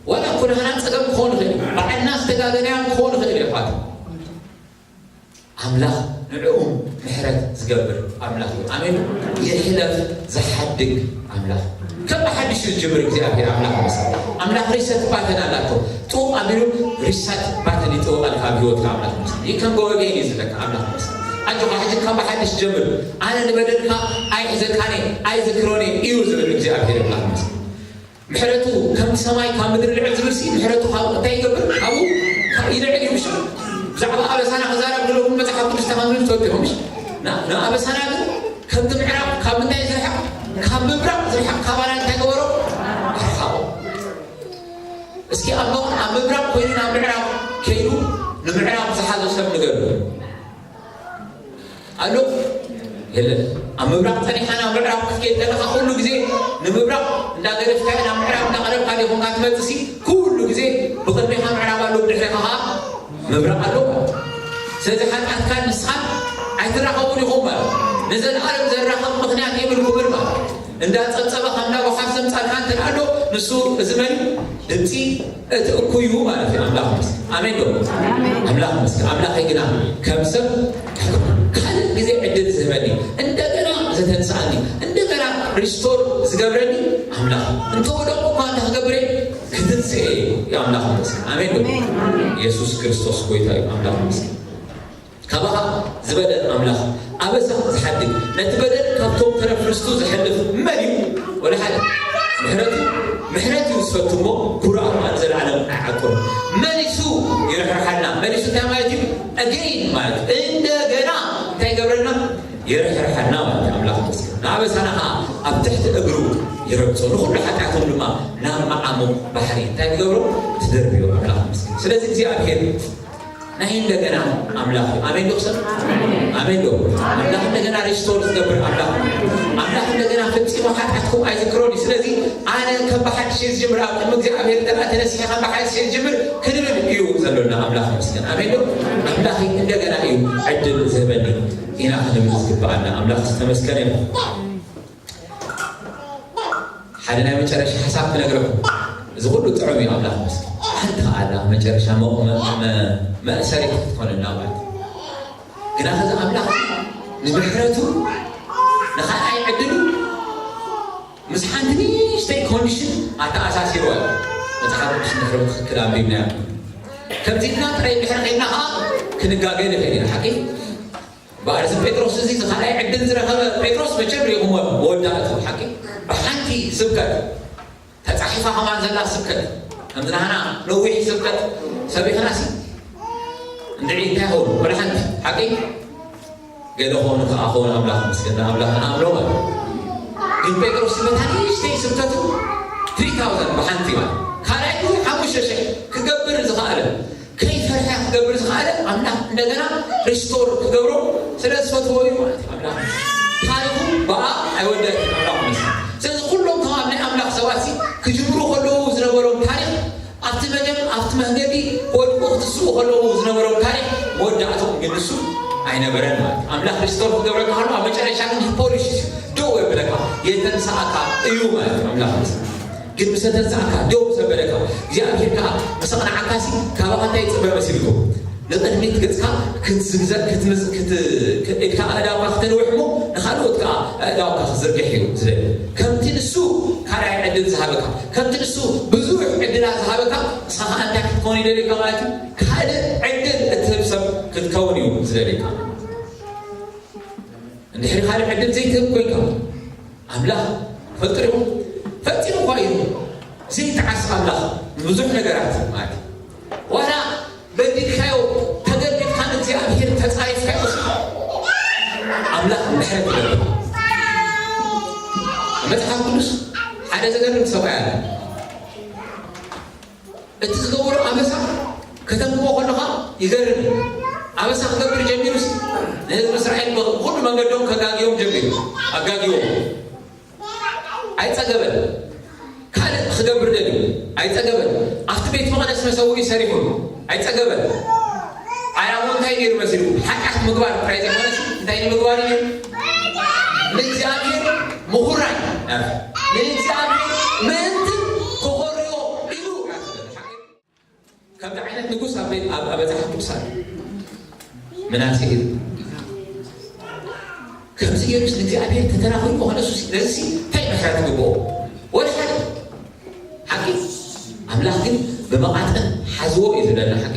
ዋላ ኩላህና ጸገም ክኾን ይኽእል እዩ። ባዕልና ዝተጋገናዮ ክኾን ይኽእል እዩ። ኣሕዋት፣ ኣምላኽ ንዕኡ ምሕረት ዝገብር ኣምላኽ እዩ። ኣሜን። የሕለፍ ዝሓድግ ኣምላኽ። ከም ብሓድሽ እዩ ዝጅምር እግዚኣብሔር ኣምላኽ ይመስል። ኣምላኽ ሪሰት ባተን ኣላቶ። ጥውቕ ኣቢሉ ሪሰት ባተን ይጥውቕ ኣልካ ኣብ ህይወትካ ኣምላኽ ይመስል። ይከም ጎበጌን እዩ ዝብለካ ኣምላኽ ይመስል። ኣጆኻ ሕጂ ከም ብሓድሽ ጀምር። ኣነ ንበደልካ ኣይሕዘካን እየ፣ ኣይዝክሮን እየ እዩ ዝብል እግዚኣብሔር ኣምላኽ ይመስል። ምሕረቱ ከምቲ ሰማይ ካብ ምድሪ ልዕል ዝብል ሲ፣ ምሕረቱ ካብ እንታይ ይገብር? ካብኡ ይልዕል እዩ። ምሽ ብዛዕባ ኣበሳና ክዛረብ ከሎ እውን መጽሓፍ ቅዱስ ተኸንብል ትፈልጡ ኢኹም። ምሽ ንኣበሳና ግን ከምቲ ምዕራብ ካብ ምንታይ ዝርሕቕ? ካብ ምብራቕ ዝርሕቕ ካባና እንታይ ገበሮ? ኣርሓቖ። እስኪ ኣብ ሞ-፣ ኣብ ምብራቕ ኮይኑ ናብ ምዕራብ ከይዱ ንምዕራብ ዝሓዞ ሰብ ንገሩ። ኣሎ? የለን። ኣብ ምብራቕ ጸኒሕካ ናብ ምዕራብ ክትከይድ ከለኻ ኩሉ ግዜ ንምብራቕ እንዳገደፍካዮ ናብ ምዕራብ እንዳቐረብካ ዲኹምካ ትመጽእ ሲ፣ ኩሉ ግዜ ብቕድሜኻ ምዕራብ ኣሎ፣ ብድሕሬኻ ኸዓ ምብራቕ ኣሎ። ስለዚ ሓጢኣትካን ንስኻን ኣይትራኸቡን ኢኹም ማለት። ንዘለኣለም ዘራኽብ ምኽንያት የብልኩምን ማለት። እንዳጸብጸበ ካብ ናብ ወሓፍ ዘምጻልካ እንተ ኣሎ፣ ንሱ እዚ መን እዩ? ድምጺ እቲ እኩይ እዩ ማለት እዩ። ኣምላኽ ይመስገን። ኣሜን ዶ? ኣምላኽ ይመስገን። ኣምላኸይ ግና ከም ሰብ ካልእ ግዜ ዕድል ዝህበኒ፣ እንደገና ዘተንስኣኒ፣ እንደገና ሪስቶር ዝገብረኒ ኣምላኽ፣ እንተወደቑ እኳ እንታይ ክገብር እየ? ክትንስኤ እዩ። ኣምላኽ ይመስገን። ኣሜን ዶ? ኣሜን። የሱስ ክርስቶስ ጎይታ እዩ። ኣምላኽ ይመስገን። ካባኻ ዝበደል ኣምላኽ፣ ኣበሳ ዝሓድግ፣ ነቲ በደል ካብቶም ተረፍ ርስቱ ዘሕልፍ መን እዩ? ወላ ሓደ። ምሕረቱ፣ ምሕረት እዩ ዝፈቱ እሞ፣ ኩርዓቱ ንዘለዓለም ኣይዓቅብን። መሊሱ ይርሕርሓልና። መሊሱ እንታይ ማለት እዩ? ኣገይን ማለት፣ እንደገና እንታይ ይገብረልና? ይርሕርሓልና ማለት እዩ። ኣምላኽ ይመስገን። ንኣበሳና ኸዓ ኣብ ትሕቲ እግሩ ይረግጾ፣ ንኹሉ ሓጢኣቶም ድማ ናብ መዓሙቕ ባሕሪ እንታይ ትገብሮ? ትደርብዮ። ኣምላኽ ይመስገን። ስለዚ እግዚኣብሔር ናይ እንደገና ኣምላኽ እዩ። ኣሜን ዶ ክሰብ? ኣሜን ዶ? ኣምላኽ እንደገና ሪስቶር ዝገብር ኣምላኽ። ኣምላኽ እንደገና ፈጺሙ ሓጢኣትኩም ኣይዝክሮን እዩ። ስለዚ ኣነ ከም ብሓድሽ እየ ዝጅምር፣ ኣብ ቅድሚ እግዚኣብሔር እንተ ተነሲሐ ከም ብሓድሽ እየ ዝጅምር ክንብል እዩ ዘሎና። ኣምላኽ ይመስገን። ኣሜን ዶ? ኣምላኽ እንደገና እዩ ዕድል ዝህበኒ ኢና ክንብል ዝግብኣና። ኣምላኽ ዝተመስገነ ይኹን። ሓደ ናይ መጨረሻ ሓሳብ ክነግረኩም። እዚ ኩሉ ጥዑም እዩ፣ ኣምላኽ ይመስገን። ሓንቲ ከኣ ኣላ መጨረሻ መ-፣ መ-፣ መ-፣ መእሰሪት ክትኮነና ማለት እዩ። ግና ከዚ ኣምላኽ ንምሕረቱ ንኻልኣይ ዕድሉ ምስ ሓንቲ ንእሽተይ ኮንዲሽን ኣተኣሳሲርዋ እዩ። መጽሓፍ ቅዱስ እንድሕሪ ብትኽክል ኣንቢብናዮ። ከምዚ ኢልና ጥራይ እንድሕሪ ኸይድና ኸኣ ክንጋገ ንኽእል ኢና። ሓቂ? በኣር እዚ ጴጥሮስ እዚ፣ እዚ ካልኣይ ዕድል ዝረኸበ ጴጥሮስ መቸም ርኢኹምዎ መወዳእቱ ሓቂ ብሓንቲ ስብከት ተጻሒፋ ከማን ዘላ ስብከት ከምዚ ናህና ነዊሕ ስብከት ሰቢኽናሲ እንድዒ እንታይ ኸውን? ወላ ሓንቲ ሓቂ ገለ ኾኑ ከኣ ኾኑ ኣምላኽ መስገን ኣምላኽ ንኣምሎ ማለት ግን ጴጥሮስ በታ ንእሽተይ ስብከቱ ትሪ ታውዘንድ ብሓንቲ ማለት ካልኣይ ግዜ ሓሙሽተ ሽሕ ክገብር ዝኸኣለ ከይፈርሐ ክገብር ዝኸኣለ ኣምላኽ እንደገና ሪስቶር ክገብሮ ስለ ዝፈትዎ እዩ ማለት እዩ። ኣምላኽ ታሪኹ ብኣ ኣይወደእን። ኣምላኽ ይመስገን። ስለዚ ኩሎም ተማም ናይ ኣምላኽ ሰባት ሲ ክጅምሩ ከለዉ ዝነበሮም ታሪኽ ኣብቲ መጀም ኣብቲ መህገዲ ክወድቁ ክትስኡ ከለዉ ዝነበሮም ታሪኽ መወዳእቶም ግን ንሱ ኣይነበረን ማለት እዩ። ኣምላኽ ሪስቶር ክገብረካ ከሎ ኣብ መጨረሻ ግን ፖሊሽ እዩ ደው የብለካ የተንሳእካ እዩ ማለት እዩ። ኣምላኽ ይመስገን። ግን ምስ ተንሳእካ ደው ምስ ኣበለካ እግዚኣብሔር ከዓ ምስ ኣቕንዓካሲ ካባኻ እንታይ ይፅበ መሲልኩም? ንቕድሚት ገፅካ ክትዝግዘግ ክትምዝ- ክት- ኢድካ ኣእዳውካ ክተንውሕ እሞ ንኻልኦት ከዓ ኣእዳውካ ክዝርግሕ እዩ ዝደሊ። ከምቲ ንሱ ካልኣይ ዕድል ዝሃበካ ከምቲ ንሱ ብዙሕ ዕድላት ዝሃበካ ንስኻ ከዓ እንታይ ክትከውን ይደልየካ ማለት እዩ? ካልእ ዕድል እትህብ ሰብ ክትከውን እዩ ዝደልየካ። እንድሕሪ ካልእ ዕድል ዘይትህብ ኮይንካ ኣምላኽ ፈጥሩ ፈጺሙ እኳ እዩ ዘይተዓስ ኣምላኽ ብዙሕ ነገራት ማለት እዩ። ዋላ በዲልካዮ ተገልቢጥካ ንእግዚኣብሔር ተጻሪፍካዮ ኣምላኽ ምሕረት ይገብር። መጽሓፍ ቅዱስ ሓደ ዘገርም ሰብኣይ ኣለ። እቲ ዝገብሮ ኣበሳ ከተንብቦ ከለኻ ይገርም እዩ። ኣበሳ ክገብር ጀሚሩስ ንህዝቢ እስራኤል ብኹሉ መንገዶም ከጋግዮም ጀሚሩ። ኣጋግዮም ኣይጸገበን። ካልእ ክገብር ደልዩ ኣይጸገበን። ኣብቲ ቤት መቕደስ መሰውኢ ሰሪሑ ኣይጸገበን። ዓላምኡ እንታይ ነይሩ መሲሉ? ሓጢኣት ምግባር ጥራይ ዘይኮነስ እንታይ ንምግባር እዩ? ንእግዚኣብሔር ምኹራይ ንእግዚኣብሔር ምእንትን ክኾርዮ ኢሉ ከምዚ ዓይነት ንጉስ ኣብ ቤት ኣብ መጽሓፍ ቅዱስ ኣሎ። ምናሴ እዩ። ከምዚ ገይሩስ ንእግዚኣብሔር ተተናኺሩ ከነሱ ነዚ እንታይ ምሕረት ግብኦ? ወላ ሓደ። ሓቂ ኣምላኽ ግን ብመቓጥን ሓዝዎ እዩ ዝብለና። ሓቂ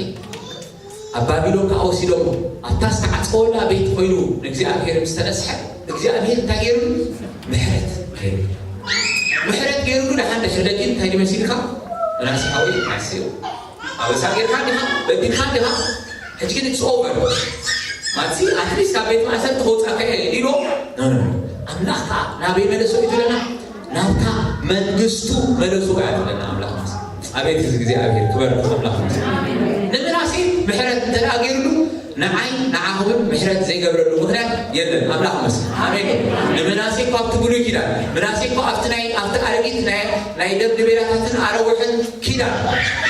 ኣብ ባቢሎን ከዓ ወሲዶም ኣብታ ዝተዓፀወላ ቤት ኮይኑ ንእግዚኣብሔር ምስ ተነስሐ እግዚኣብሔር እንታይ ገይሩ? ምሕረት ገይሩ። ምሕረት ገይሩሉ ደሓን ድሕሪ ደጊም እንታይ ድመሲልካ? ምናሴ ሓወይ፣ ምናሴ ኣበሳ ጌርካ ዲኻ? በዲልካ ዲኻ? ሕጂ ግን it's over ማለት at least ካብ ቤት ማእሰርቲ ከውፃእካ እየ ኢሎ። ኣምላኽ ከዓ ናበይ መለሶ እዩ ዝብለና? ናብታ መንግስቱ መለሱ እያ ትብለና ኣምላኽ። ኣቤት እዚ እግዚኣብሔር ክበር ኣምላኽ። ንምናሴ ምሕረት እንተ ደኣ ገይሩሉ ንዓይ ንዓኹምን ምሕረት ዘይገብረሉ ምኽንያት የለን። ኣምላኽ መስል ኣሜን። ንምናሴ እኳ ኣብቲ ብሉይ ኪዳን ምናሴ እኳ ኣብቲ ናይ ኣብቲ ኣረጊት ናይ ናይ ደም ድቤላታትን ኣረውሕን ኪዳን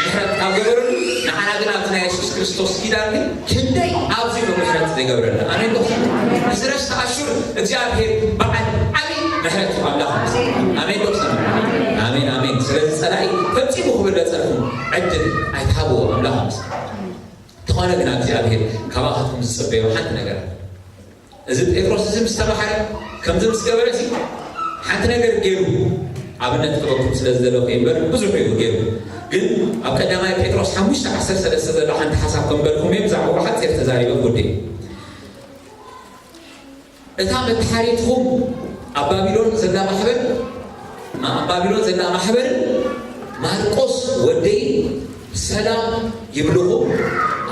ምሕረት ካብ ገበረሉ ንዓና ግን ኣብቲ ናይ የሱስ ክርስቶስ ኪዳን ግን ክንደይ ኣብዚሑ ምሕረት ዘይገብረና። ኣሜን ዶ? ንዝረስተ ኣሹር እግዚኣብሔር በዓል ዓብዪ ምሕረት እዩ ኣምላኽ። ኣሜን ዶ? ኣሜን ኣሜን። ስለዚ ጸላኢ ፈጺሙ ክብለጸልኩም ዕድል ኣይትሃብዎ ኣምላኽ። እንተኾነ ግን እግዚኣብሔር ካባኻትኩም ዝጽበዮ ሓንቲ ነገር ኣለ። እዚ ጴጥሮስ እዚ ምስ ተባህረ ከምዚ ምስ ገበረ ሲ ሓንቲ ነገር ገይሩ ኣብነት ክበኩም ስለ ዝደለኹ እምበር ብዙሕ እዩ ገይሩ። ግን ኣብ ቀዳማይ ጴጥሮስ ሓሙሽተ ዓሰርተ ሰለስተ ዘሎ ሓንቲ ሓሳብ ከም በልኩም እየ ብዛዕባ ሓፂር ተዛሪበ ጉዲ እታ መተሓሪትኹም ኣብ ባቢሎን ዘላ ማሕበር ኣብ ባቢሎን ዘላ ማሕበር ማርቆስ ወደይ ሰላም ይብልኹም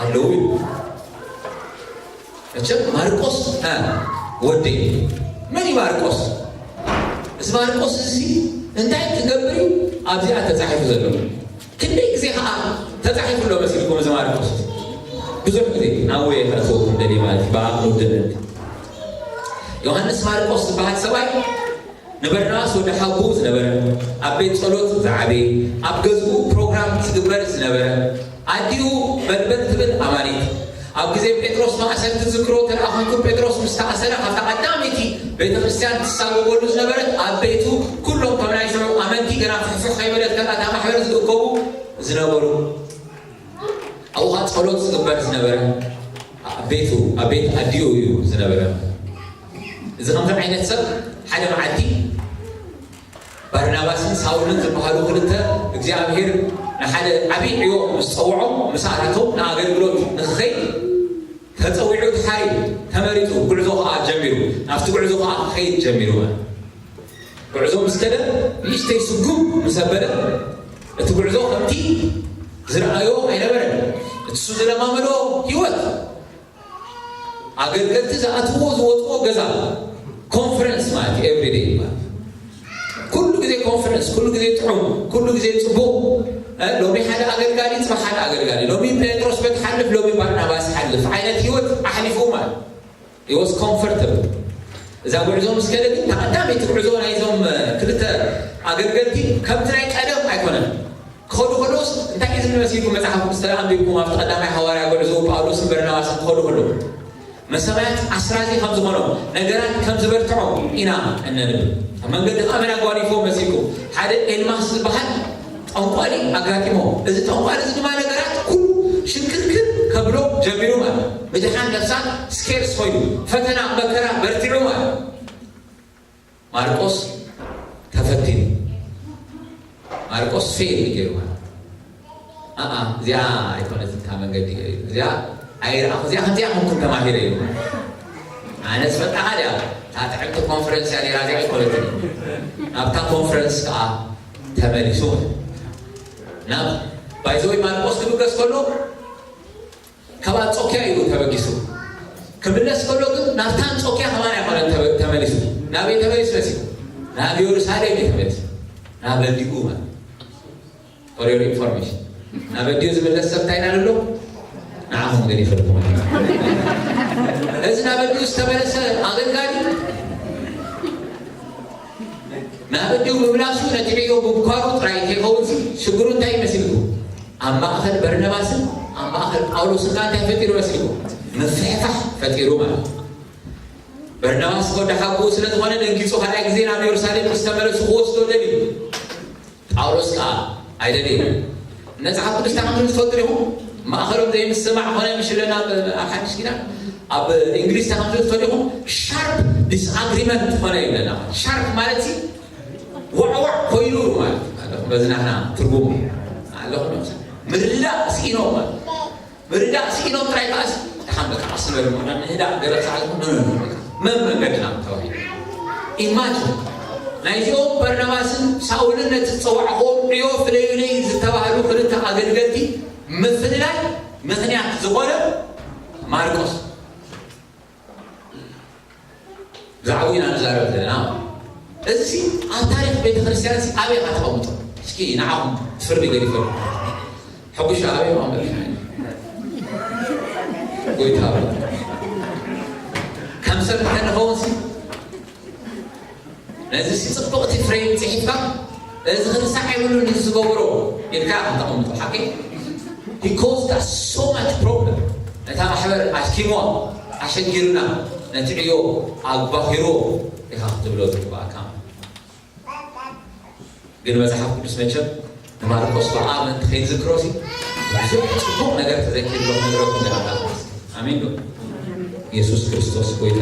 ኣለዉ እዩ። መቸም ማርቆስ ወደይ መን እዩ ማርቆስ? እዚ ማርቆስ እዚ እንታይ ክገብር እዩ ኣብዚኣ ተፃሒፉ ዘሎ? ክንደይ ግዜ ከዓ ተፃሒፉ ኣሎ መሲልኩም? እዚ ማርቆስ ብዙሕ ግዜ ናብ ወይ ከእትወኩም ደልየ ማለት እዩ። ብኣቕኑ ድንድ ዮሃንስ ማርቆስ ዝበሃል ሰብኣይ ንበርናባስ ወዲ ሓቡ ዝነበረ ኣብ ቤት ጸሎት ዝዓበየ ኣብ ገዝኡ ፕሮግራም ዝግበር ዝነበረ ኣዲኡ በልበል ትብል ኣማኒት ኣብ ግዜ ጴጥሮስ ማእሰርቲ ዝክሮ ተለኣኸንኩ ጴጥሮስ ምስ ተኣሰረ ካብታ ቀዳመይቲ ቤተ ክርስቲያን ትሳጎበሉ ዝነበረት ኣብ ቤቱ ኩሎም ከም ናይ ሽዑ ኣመንቲ ገና ፍሕፍሕ ከይበለት ከላ እታ ማሕበር ዝእከቡ ዝነበሩ ኣብኡ ኸዓ ጸሎት ዝግበር ዝነበረ ኣብ ቤቱ ኣብ ቤት ኣዲኡ እዩ ዝነበረ። እዚ ከምዚ ዓይነት ሰብ ሓደ መዓልቲ ባርናባስን ሳውልን ዝበሃሉ ክልተ እግዚኣብሔር ንሓደ ዓብዪ ዕዮ ምስ ጸውዖም ምሳላቶም ንኣገልግሎት ንክኸይድ ተጸዊዑ ተሓሪዩ ተመሪጹ ጉዕዞ ከዓ ጀሚሩ ናብቲ ጉዕዞ ከዓ ክኸይድ ጀሚሩ ማለት ጉዕዞ ምስ ከደ ንእሽተይ ስጉም ምስ ኣበለ እቲ ጉዕዞ ከምቲ ዝረኣዮ ኣይነበረን። እቲ እሱ ዝለማመዶ ህይወት ኣገልገልቲ ዝኣትዎ ዝወፅዎ ገዛ ኮንፈረንስ ማለት እዩ። ኤቭሪደይ ማለት ኩሉ ግዜ ኮንፈረንስ፣ ኩሉ ግዜ ጥዑም፣ ኩሉ ግዜ ፅቡቅ። ሎሚ ሓደ ኣገልጋሊ ፅባሕ ሓደ ኣገልጋሊ፣ ሎሚ ጴጥሮስ በትሓልፍ ሎሚ ባርናባስ ሓልፍ ዓይነት ህይወት ኣሕሊፉ ማለት He was comfortable። እዛ ጉዕዞ ምስ ከደ ግን ተቐዳመይቲ ጉዕዞ ናይዞም ክልተ ኣገልገልቲ ከምቲ ናይ ቀደም ኣይኮነን። ክኸዱ ከለውስ እንታይ እዩ ዝብል መሲልኩም? መጽሓፍ ቅዱስ ተደኣ ኣንቢብኩም ኣብቲ ቀዳማይ ሃዋርያ ጉዕዞ ጳውሎስን በርናባስን ክኸዱ ከለዉ መሰማያት ኣስራዚ ከም ዝኾኖም ነገራት ከም ዝበርትዖም ኢና እነንብል። ኣብ መንገዲ ከዓ መን ኣጓኒፎ መሲልኩም? ሓደ ኤልማስ ዝበሃል ጠንቋሊ ኣጋጢሞ እዚ ጠንቋሊ እዚ ድማ ነገራት ኩሉ ሽንክርክር ከብሎ ጀሚሩ ማለት ምድሓን ነፍሳት ስኬርስ ኮይኑ ፈተና መከራ በርቲዑ ማለት ማርቆስ ተፈቲኑ ማርቆስ ፌል ገይሩ ማለት ኣኣ እዚኣ ኣይኮነት እታ መንገዲ እዚኣ ኣይረኣኹ እዚኣ ከምዚኣ ምንኩም ተማሂረ ኢሉ ኣነ ዝፈልጣኻ ድያ እታ ጥዕምቲ ኮንፈረንስ እያ ነራ እዚኣ ኣይኮነትን ናብታ ኮንፈረንስ ከዓ ተመሊሱ ናብ ባይዘወይ ማርቆስ ክብገስ ከሎ ካብ ኣንጾኪያ እዩ ተበጊሱ ክምለስ ከሎ ግን ናብታ ኣንጾኪያ ከማን ኣይኮነ ተመሊሱ ናበይ ተመሊሱ መሲ ናብ የሩሳሌም እዩ ተመሊሱ ናብ ኣዲኡ ማለት for your information ናብ ኣዲኡ ዝምለስ ሰብ እንታይ ኢና ንብሎ ንዓኹም ግን ይፈልኩም እዚ ናብ ኣዲኡ ዝተመለሰ ኣገልጋሊ ናብ ኣዲኡ ምምላሱ ነቲ ዕዮ ምምኳሩ ጥራይ ከይኸውን ሽግሩ እንታይ ይመስልኩም ኣብ ማእኸል በርነባስን ኣብ ማእኸል ጳውሎስን ከዓ እንታይ ፈጢሩ መሲልኩም ምፍሕፋሕ ፈጢሩ ማለት በርናባስ ወዲ ሓብኡ ስለ ዝኾነ ደንጊፁ ካልኣይ ግዜ ናብ የሩሳሌም ምስ ተመለሱ ክወስዶ ደልዩ ጳውሎስ ከዓ ኣይደልየን መጽሓፍ ቅዱስ እንታይ ከም ዝብል ትፈልጡ ዲኹም? ማእኸሎም ዘይምስማዕ ኾነ ምሽ ኢለና ኣብ፣ ኣብ ሓድሽ ኪዳን። ኣብ እንግሊዝ እንታይ ከም ዝብል ትፈልጡ ዲኹም? Sharp disagreement ኾነ ይብለና። Sharp ማለት ሲ ዋዕዋዕ ኮይኑ ማለት ኣለኹም። በዚ ናህና ትርጉሙ ኣለኹም። ምርዳእ ስኢኖም ማለት ምርዳእ ስኢኖም ጥራይ ከኣስ ደሓን በቃ ቀስ በሉ እና ንህዳእ ገለ ክሳዕ ዝኾነ ኖ ኖ ኖ በቃ መን መንገድና ተባሂሉ። ኢማጅን ናይዚኦም በርናባስን ሳውልን ነቲ ዝጸዋዕኽዎም ዕዮ ፍለዩለይ ዝተባህሉ ክልተ ኣገልገልቲ ምፍልላይ ምኽንያት ዝኾነ ማርቆስ። ብዛዕባኡ ኢና ንዛረብ ዘለና። እዚ ኣብ ታሪኽ ቤተ ክርስቲያን ኣበይ ኢኻ ተቐምጦ? እስኪ ንዓኹም ፍርዲ ገዲፈሉ። ሕጉሻ ኣበይ ማንበብ? ጎይታ ከም ሰብ እንተንኸውን ሲ ነዚ ሲ ጽብቕቲ ፍሬም ጽሒፍካ እዚ ክርሳዕ የብሉን እዚ ዝገብሮ ኢልካ ከተቐምጦ ሓቂ? He caused us so much problem። ነታ ማሕበር ኣድኪምዋ ኣሸጊርና ነቲ ዕዮ ኣባኺርዎ ኢኻ ክትብሎ ዝግባእካ። ግን መጽሓፍ ቅዱስ መቸም ንማርቆስ ብኣ ምእንቲ ከይንዝክሮ ሲ ብዙሕ ጽቡቕ ነገር ተዘኪርሎ ክነግረኩም ኢና። ኣሜን ዶ? ኢየሱስ ክርስቶስ ጎይታ።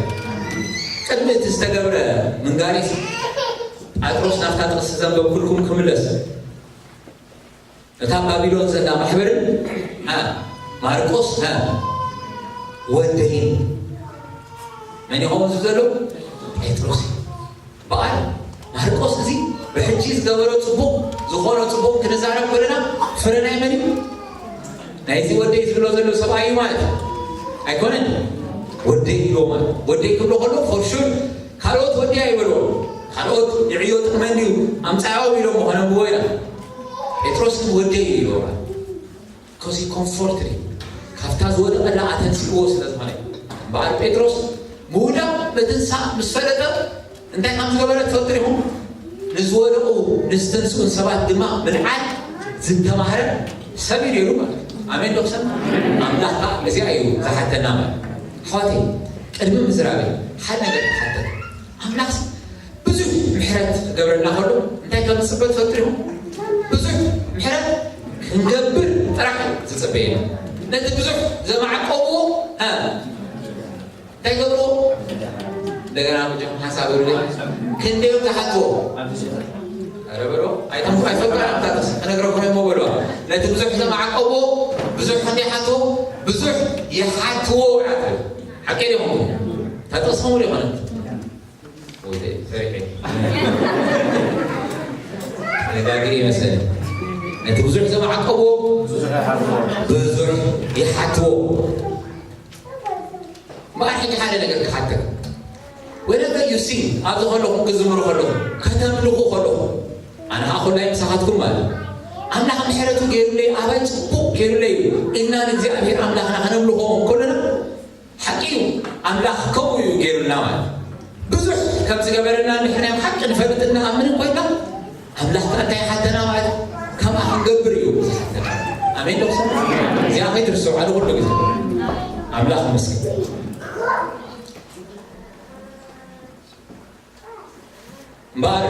ቅድሚ እቲ ዝተገብረ ምንጋሪስ ጳጥሮስ ናብታ ጥቕሲ ዘንበብኩልኩም ክምለስ እታ ባቢሎን ዘላ ማሕበርን እ፣ ማርቆስ እ፣ ወደይን መን ይኸውን እዚ ዘሎ? ጴጥሮስ እዩ። በዓል ማርቆስ እዚ ብሕጂ ዝገበሮ ጽቡቕ ዝኾኖ ጽቡቕ ክንዛረብ ከለና ፍረ ናይ መን እዩ? ናይዚ ወደይ ዝብሎ ዘሎ ሰብኣይ እዩ ማለት እዩ። ኣይኮነን። ወደይ ኢልዎ ማለት ወደይ ክብሎ ከሎ for sure ካልኦት ወደይ ኣይበልዎ። ካልኦት ንዕዮ ጥቕመኒ እዩ ኣምጻያኦም ኢሎም ከነንብቦ ኢና። ጴጥሮስ ግን ወደይ እዩ ኢልዎ ማለት ኮዚ ኮምፎርት ካብታ ዝወደቐላ ኣተንሲእዎ ስለ ዝኾነ እምበኣር ጴጥሮስ ምውዳቕ ምትንሳእ ምስ ፈለጠ እንታይ ከም ዝገበረ ትፈልጡ ኢኹም? ንዝወደቑ ንዝተንስኡን ሰባት ድማ ምልዓል ዝተማህረ ሰብ እዩ ነይሩ ማለት እዩ። ኣሜን ዶ ክሰማ? ኣምላኽ ከዓ እዚኣ እዩ ዝሓተና ማለት እዩ። ኣሕዋተይ ቅድሚ ምዝራበይ ሓደ ነገር ክሓተት ኣምላኽ ብዙሕ ምሕረት ክገብረልና ከሎ እንታይ ከም ዝፅበ ትፈልጡ ኢኹም? ብዙሕ ምሕረት ክንገብር ጥራሕ እዩ ዝፅበየና። ነቲ ብዙሕ ዘማዕቀብዎ እ እንታይ ገብርዎ? እንደገና ብጆም ሓሳብ ይብሉ ክንደዮም ዝሓትዎ ኧረ በሎ ኣይተምኩ ኣይፈልጡ ኣምታተስ ክነግረኩም እሞ በልዋ። ነቲ ብዙሕ ዘማዕቀብዎ ብዙሕ ክንደይ ሓትዎ ብዙሕ ይሓትዎ ይሓትዎ ሓቂ ዲኹም? ተጠስሙ ዲኾነት ተጋጊ ይመስለኒ። ነቲ ብዙሕ ዘማዕቀብዎ ብዙሕ ይሓትዎ። እምበኣር ሕጂ ሓደ ነገር ክሓተካ። Whenever you sing፣ ኣብዚ ከለኹም ክዝምሩ ከለኹም ከተምልኹ ከለኹም ኣነ ከዓ ኩላይ ምሳኻትኩም ማለት ኣምላኽ ምሕረቱ ገይሩለይ ኣባይ ፅቡቕ ገይሩለይ እዩ ኢልና ንእግዚኣብሔር ኣምላኽና ከነምልኾ ከለና ሓቂ እዩ። ኣምላኽ ከምኡ እዩ ገይሩልና ማለት ብዙሕ ከም ዝገበረልና ንሕና ሓቂ ንፈልጥ እንኣምን ኮይና ኣምላኽ ከ እንታይ ሓተና ማለት ከምኣ ክንገብር እዩ ዝሓተና። ኣሜን ዶ ክሰማ? እዚኣ ከይትርስዑ ኣለ ኩሉ ግዜ ኣምላኽ ይመስገን። እምበኣር